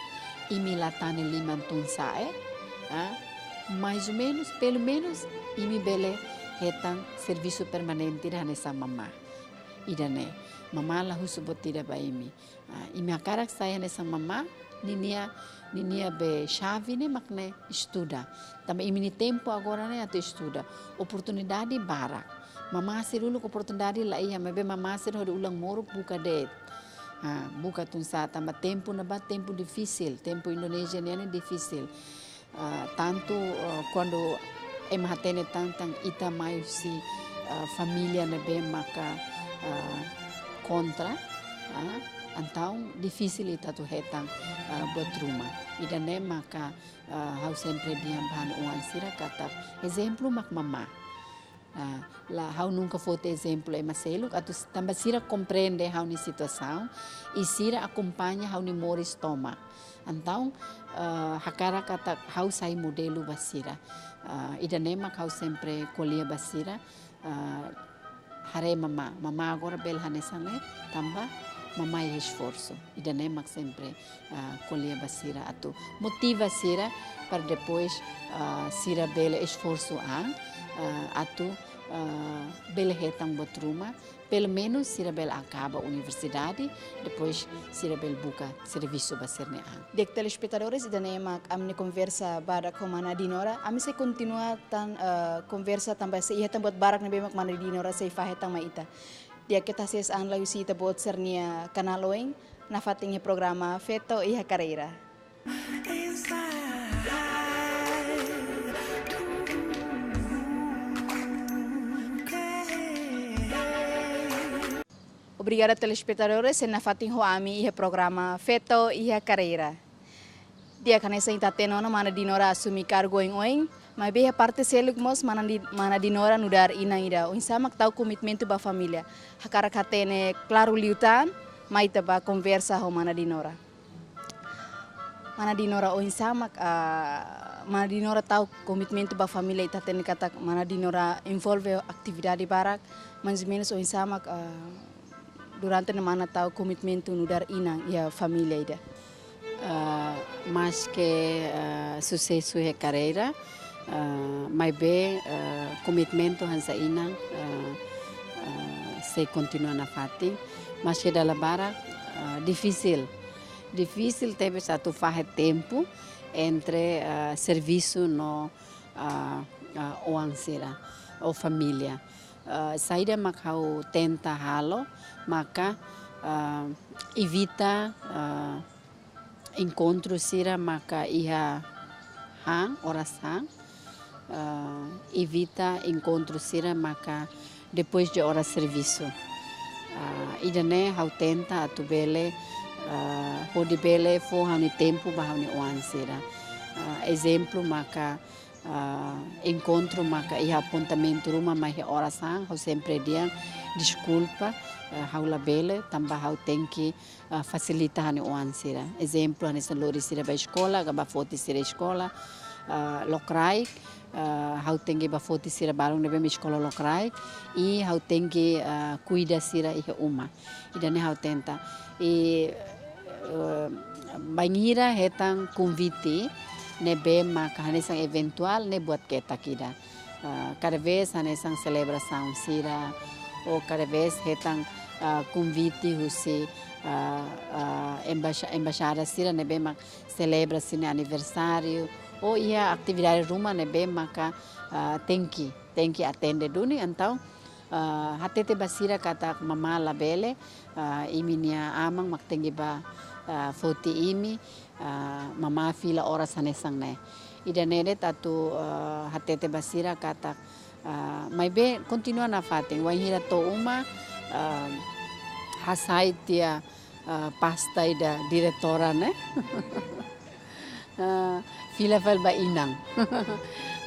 imi la tane liman tun-sa'e, ah, mais ou menus, pelumenus, imi bele hetan servisu permanente ida hanesan mamá. Ida-ne'e, mamá la husu buat ida ba imi. Ah, imi hakarak sai hanesan mamá, ninia, ninia be xave ne'e mak ne'e estuda. Tanba imi-nia tempu agora ne'e atu estuda. Oportunidade barak. Mamá sira uluk oportunidade la iha, maibé mamá sira hodi ulang moruk buka de'it. Ah, buka tun-sa'e tanba tempu ne'ebá tempu difisil, tempu Indonézia nian ne'e difisil. Ah, tantu, ah, kuandu ema hatene tan, tan ita mai husi, ah, família ne'ebé maka, ah, kontra, ah, entaun difisil ita atu hetan, ah, buat ruma. Ida-ne'e maka, ah, ha'u sempre dehan ba ha'u-nia oan sira katak ezemplu mak mamá. Ah, la, ha'u nunka foti ezemplu ema seluk, atu s-, tanba sira komprende ha'u-nia situasaun, i sira akompaña ha'u-nia moris tomak. Entaun, ah, hakarak katak ha'u sai modelu ba sira. Ah, ida-ne'e mak ha'u sempre ko'alia ba sira, ah, haree mamá, mamá agora bele hanesan ne'e, tanba mamá iha esforsu. Ida-ne'e mak sempre, ah, ko'alia ba sira atu motiva sira para depois, ah, sira bele esforsu an, ah, atu, ah, bele hetan buat ruma, pelumenus sira bele akaba universidade, depois sira bele buka servisu ba sira-nia an. Di'ak, telespetadores, ida-ne'e mak ami-nia konversa badak ho mana Dinora. Ami sei kontinua tan, eh, konversa tanba sei iha tan buat barak ne'ebé mak mana Dinora sei fahe tan mai ita. Di'ak, keta hasees an lai husi ita-boot sira-nia kanál oin, nafatin iha programa Feto iha Karreira. Obrigada, telespetadores, sei nafatin ho ami iha programa Feto iha Karreira. Di'ak, hanesan ita hatene ona, mana Dinora asume kargu oioin, maibé iha parte seluk mós mana Di-, mana Dinora nu'udar inan ida oinsá mak tau komitmentu ba família. Hakarak hatene klaru liután, mai ita bá konversa ho mana Dinora. Mana Dinora oinsá mak, ah, mana Dinora tau komitmentu ba família, ita hatene katak mana Dinora envolve atividade barak, mais ou menus oinsá mak, ah, durante ne'e mana tau komitmentu nu'udar inan iha família ida. Ah, maske, ah, susesu iha karreira, ah, maibé, ah, komitmentu hanesan inan, ah, ah, sei kontinua nafatin. Maske dala barak, ah, difisil. Difisil tebes atu fahe tempu entre, ah, servisu no, ah, ah, oan sira, ou família. Ah, saida mak ha'u tenta halo, maka, ah, evita, ah, enkontru sira maka iha han, oras han, ah, evita enkontru sira maka depois de oras servisu. Ah, ida-ne'e ha'u tenta atu bele, ah, hodi bele fó ha'u-nia tempu ba ha'u-nia oan sira. Ah, ezemplu maka, ah, enkontru maka iha apontamentu ruma mai iha oras han, ha'u sempre dehan deskulpa, ah, ha'u labele, tanba ha'u tenke, ah, fasilita ha'u-nia oan sira. Ezemplu, hanesan lori sira ba eskola, ka bá foti sira eskola, ah, lokraik, ah, ha'u tenke bá foti sira balun ne'ebé mak eskola lokraik, i ha'u tenke, ah, kuida sira iha uma. Ida-ne'e ha'u tenta. I, eh, bainhira hetan konvite ne'ebé maka hanesan eventuál ne'e buat ketak ida. Ah, kada vez hanesan selebrasaun sira, ou kada vez hetan, ah, konvite husi, ah, ah, embaxa-, embaixada sira ne'ebé mak selebra sira-nia aniversáriu, ou iha atividade ruma ne'ebé maka, ah, tenke, tenke atende duni, entaun, ah, hatete ba sira katak mamá labele, ah, imi-nia aman mak tenke bá, ah, foti imi, ah, mamá fila oras hanesan ne'e. Ida-ne'e de'it atu, ah, hatete ba sira katak, ah, maibé kontinua nafatin, wainhira to'o uma, ah, hasai tiha, ah, pasta ida diretora ne'e. Ah, fila fali ba inan.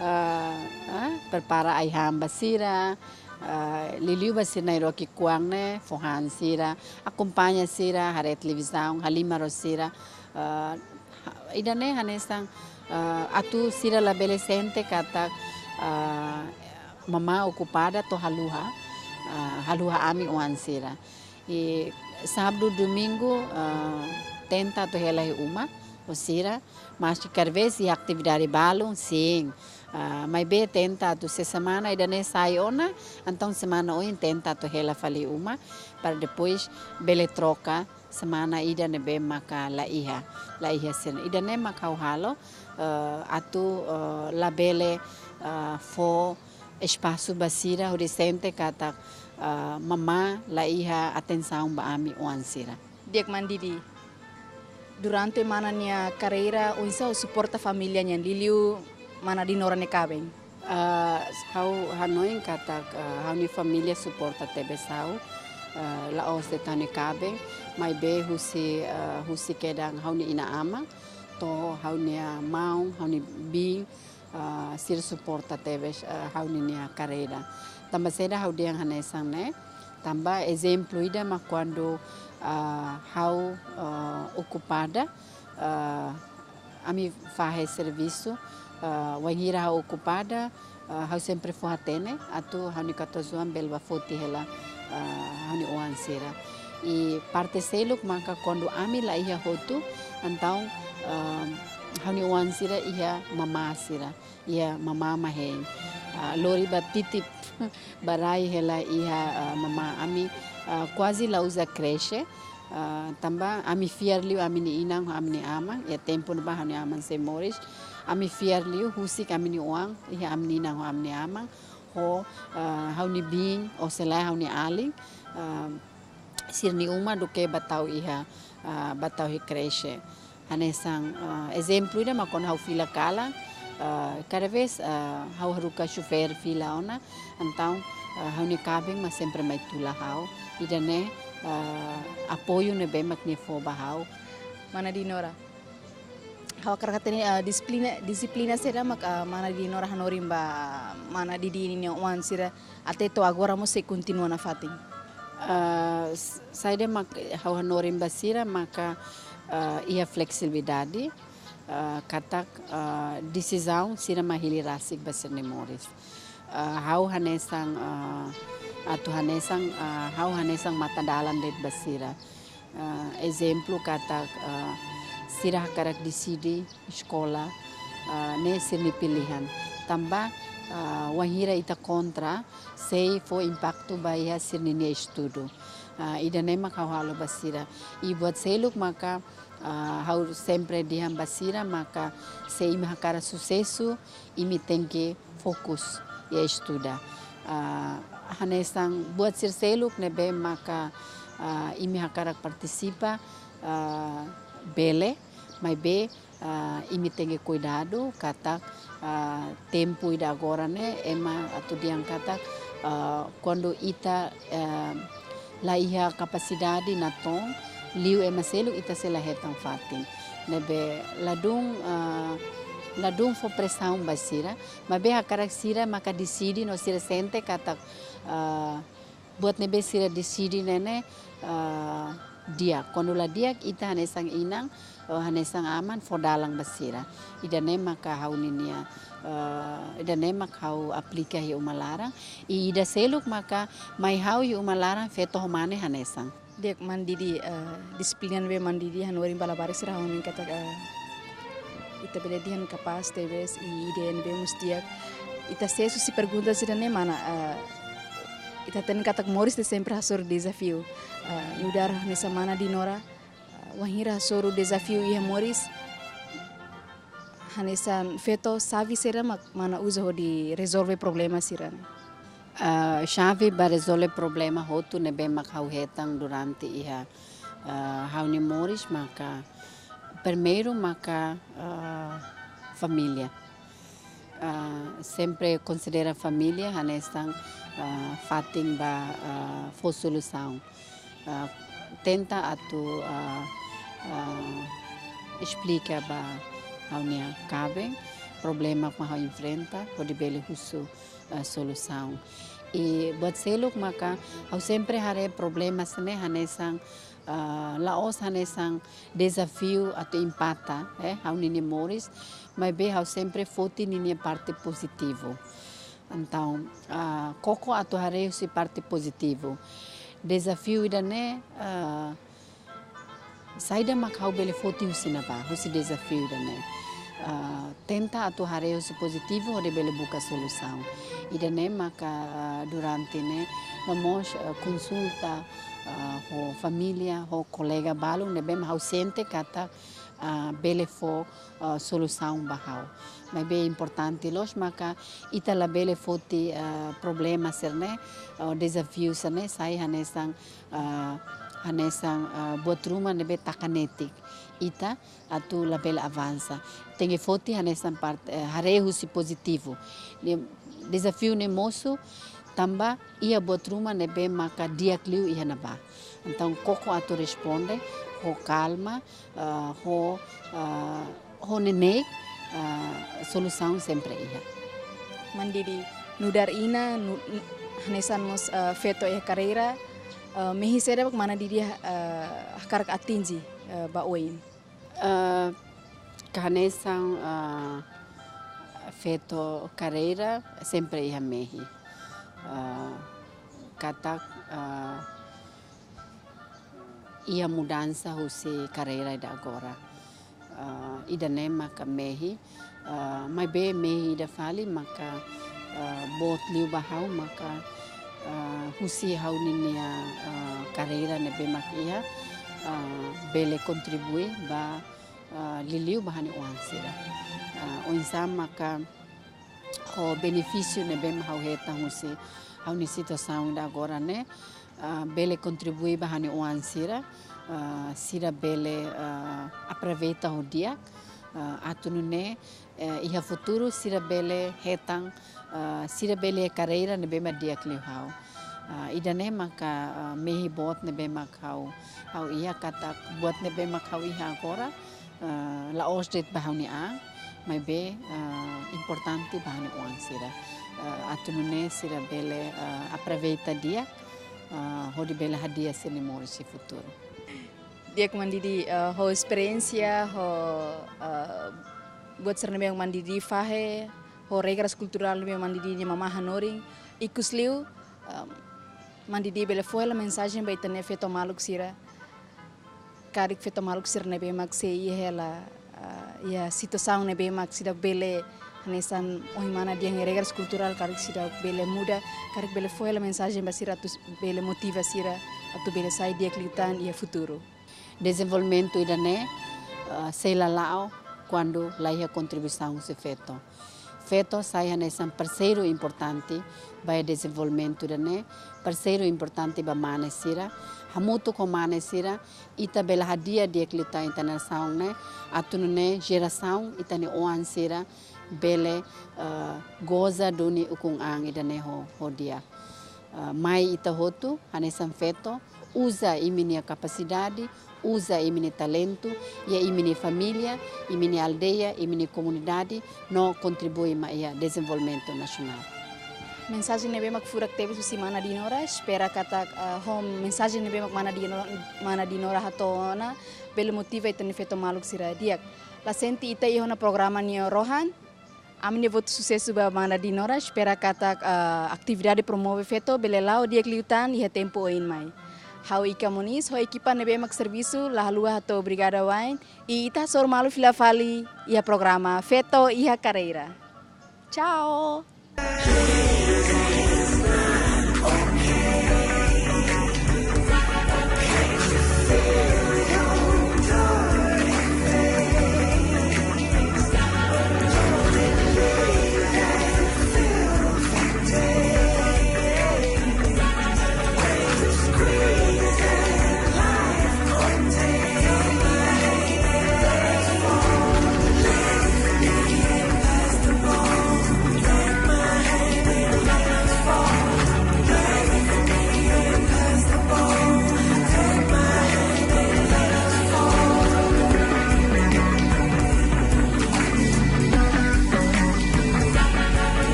Ah, ah, prepara ai-han ba sira, ah, liuliu ba sira na'in-rua ki'ikoan ne'e, fó han sira, akompaña sira, haree televizaun, halimar ho sira, ah, ha-, ida-ne'e hanesan, ah, atu sira labele sente katak, ah, mamá okupada to'o haluha. ah, haluha ami-oan sira. I sábadu, domingu, ah, tenta atu hela iha uma ho sira, maski kada vez iha atividade balun, sin. Ah, maibé tenta atu se semana ida-ne'e sai ona, entaun semana oin tenta atu hela fali uma, para depois bele troka semana ida ne'ebé maka la iha, la iha sira. Ida-ne'e maka ha'u halo, eh, atu, eh, labele, eh, fó espasu ba sira hodi sente katak, eh, mamá la iha atensaun ba ami-oan sira. Di'ak mana Didi, durante mana nia karreira, oinsá suporta família nian, liuliu mana Dinora nia kaben? Ah, ha'u hanoin katak, ah, ha'u-nia família suporta tebes ha'u, ah, la'ós de'it ha'u-nia kaben, maibé husi, ah, husi kedan ha'u-nia inan-aman, to'o ha'u-nia maun, ha'u-nia biin, ah, sira suporta tebes, ah, ha'u-nia karreira. Tanba saida ha'u dehan hanesan ne'e? Tanba ezemplu ida mak kuandu, ah, ha'u, ah, okupada, ah, ami fahe servisu, ah, wainhira ha'u okupada, ah, ha'u sempre fó hatene atu ha'u-nia katuas-oan bele bá foti hela, ah, ha'u-nia oan sira. I parte seluk maka kuandu ami la iha hotu, entaun, ah, ha'u-nia oan sira iha mamá sira, iha mamá mak hein. Ah, lori bá titip, bá rai hela iha, ah, mamá. Ami, ah, kuaze la uza kreche, ah, tanba ami fiar liu ami-nia inan ho ami-nia aman, iha tempu ne'ebá ha'u-nia aman sei moris. Ami fiar liu husik ami-nia oan iha ami-nia inan ho ami-nia aman, ho, ah, ha'u-nia biin, ou sei la ha'u-nia alin, ah, sira-nia uma duké bá tau iha, ah, bá tau iha kreche. Hanesan, ah, ezemplu ida mak kuandu ha'u fila kalan, ah, kada vez, ah, ha'u haruka xofér fila ona, entaun, ah, ha'u-nia kaben mak sempre mai tula ha'u. Ida-ne'e, ah, apoiu ne'ebé mak nia fó ba ha'u. Mana Dinora, ha'u hakarak hatene, ah, dixiplina, dixiplina saida mak, ah, mana Dinora hanorin ba mana Didi nia oan sira, até to'o agora mós sei kontinua nafatin? Ah, s-, saida mak ha'u hanorin ba sira maka, ah, iha fleksibilidade, ah, katak, ah, desizaun sira mak hili rasik ba sira-nia moris. Ah, ha'u hanesan, ah, atu hanesan, ah, ha'u hanesan matadalan de'it ba sira. Ah, ezemplu katak, ah, sira hakarak deside eskola, ah, ne'e sira-nia pilihan. Tanba, ah, wainhira ita kontra, sei fó impaktu ba iha sira-nia estudu. Ah, ida-ne'e mak ha'u halo ba sira. I buat seluk maka, ah, ha'u sempre dehan ba sira maka se imi hakarak susesu, imi tenke fokus iha estuda. Ah, hanesan buat sira seluk ne'ebé maka, ah, imi hakarak partisipa, ah, bele, maibé, ah, imi tenke kuidadu katak, ah, tempu ida agora ne'e ema atu dehan katak, ah, kuandu ita, ah, la iha kapasidade natoon, liu ema seluk ita sei la hetan fatin. Ne'ebé ladún, ah, ladún fó presaun ba sira, maibé hakarak sira maka deside no sira sente katak, ah, buat ne'ebé sira deside ne'e ne'e, ah, di'ak. Kuandu la di'ak, ita hanesan inan, eh, hanesan aman fó dalan ba sira. Ida-ne'e maka ha'u ninia, eh, ida-ne'e mak ha'u aplika iha uma laran. I ida seluk maka mai ha'u iha uma laran feto ho mane hanesan. Di'ak mana Didi, eh, dixiplina ne'ebé mana Didi hanorin ba labarik sira ha'u hanoin katak, eh, ita bele dehan kapás tebes i ida ne'ebé mós di'ak. Ita sees husi pergunta sira-ne'e mana, eh, ita hatene katak moris ne'e sempre hasoru dezafiu. Eh, nu'udar hanesan mana Dinora, eh, wainhira hasoru dezafiu iha moris, hanesan feto xave saida mak mana uza hodi rezolve problema sira-ne'e? Ah, xave ba rezolve problema hotu ne'ebé mak ha'u hetan durante iha, ah, ha'u-nia moris maka primeiru maka, ah, família. Ah, sempre konsidera família hanesan, ah, fatin ba, ah, fó solusaun. Ah, tenta atu, ah, ah, esplika ba ha'u-nia kaben problema mak ha'u enfrenta, hodi bele husu, ah, solusaun. I buat seluk maka ha'u sempre haree problema sira-ne'e hanesan, ah, la'ós hanesan dezafiu atu empata, eh, ha'u ninia moris, maibé ha'u sempre foti ninia parte pozitivu. Entaun, ah, koko atu haree husi parte pozitivu. Dezafiu ida-ne'e, ah, saida mak ha'u bele foti husi ne'ebá, husi dezafiu ida-ne'e. Ah, tenta atu haree husi pozitivu, hodi bele buka solusaun. Ida-ne'e maka, ah, durante ne'e, no mós, ah, konsulta, ah, ho família, ho kolega balu, ne'ebé mak ha'u sente katak, ah, bele fó, ah, solusaun ba ha'u. Maibé importante loos maka ita labele foti, ah, problema sira-ne'e, ah, dezafiu sira-ne'e, sai hanesan, ah, hanesan, ah, buat ruma ne'ebé taka netik ita atu labele avansa. Tenke foti hanesan parte, eh, haree husi pozitivu. Ne'e, dezafiu ne'e mosu, tanba iha buat ruma ne'ebé maka di'ak liu iha ne'ebá. Entaun, koko atu responde ho kalma, ah, ho, ah, ho neineik, ah, solusaun sempre iha. Mana Didi, nu'udar inan, nu-, nu-, hanesan mós, ah, feto iha karreira, ah, mehi saida mak mana Didi, ah, hakarak atinje, ah, ba oin? Ah, hanesan, ah, feto karreira sempre iha mehi. Ah, katak, ah, iha mudansa husi karreira ida agora. Ah, ida-ne'e maka mehi, ah, maibé mehi ida fali maka, ah, boot liu ba ha'u maka, ah, husi ha'u-nia, ah, karreira ne'ebé mak iha, ah, bele kontribui ba, ah, liuliu ba ha'u-nia oan sira. Ah, oinsá maka ho benefísiu ne'ebé mak ha'u hetan husi ha'u-nia situasaun ida agora ne'e, ah, bele kontribui ba ha'u-nia oan sira, ah, sira bele, ah, aproveita ho di'ak, ah, atu nune'e, eh, iha futuru sira bele hetan, ah, sira bele karreira ne'ebé mak di'ak liu ha'u. Ah, ida-ne'e maka, ah, mehi boot ne'ebé mak ha'u, ha'u iha katak buat ne'ebé mak ha'u iha agora, ah, la'ós de'it ba ha'u-nia an, maibé, ah, importante ba ha'u-nia oan sira. Ah, atu nune'e sira bele, ah, aproveita di'ak, ah, hodi bele hadi'a sira-nia moris iha futuru. Di'ak mana Didi, ah, ho esperiénsia, ho, ah, buat sira ne'ebé mana Didi fahe, ho regras kulturál ne'ebé mana Didi nia mamá hanorin, ikusliu, ah, mana Didi bele fó hela mensajen ba ita-nia feto maluk sira. Karik feto maluk sira ne'ebé mak sei iha hela, ah, iha situasaun ne'ebé mak seidauk bele hanesan ohin mana dehan iha regras kulturál, karik seidauk bele muda, karik bele fó hela mensajen ba sira atu s-, bele motiva sira atu bele sai di'ak liután iha futuru. Dezenvolvimentu ida-ne'e, ah, sei la la'o kuandu la iha kontribuisaun husi feto. Feto sai hanesan parseiru importante ba dezenvolvimentu ida-ne'e, parseiru importante ba mane sira. Hamutuk ho mane sira, ita bele hadi'a di'ak liután ita-nia nasaun ne'e, atu nune'e jerasaun ita-nia oan sira bele, eh, goza duni ukun-an ida-ne'e ho, ho di'ak. Eh, mai ita hotu, hanesan feto, uza imi-nia kapasidade, uza imi-nia talentu, iha imi-nia família, imi-nia aldeia, imi-nia komunidade, no kontribui mai iha dezenvolvimentu nasionál. Mensajen ne'ebé mak furak tebes husi mana Dinora, espera katak, eh, ho mensajen ne'ebé mak mana Dino-, mana Dinora hato'o ona, bele motiva ita-nia feto maluk sira di'ak. La sente ita iha ona programa nia rohan, ami-nia votu susesu ba mana Dinora, espera katak, eh, atividade promove feto bele la'o di'ak liután iha tempu oin mai. Ha'u Ika Moniz, ho ekipa ne'ebé mak servisu, la haluha hato'o obrigada wa'in, i ita hasoru malu fila fali iha programa Feto iha Karreira. Tchau!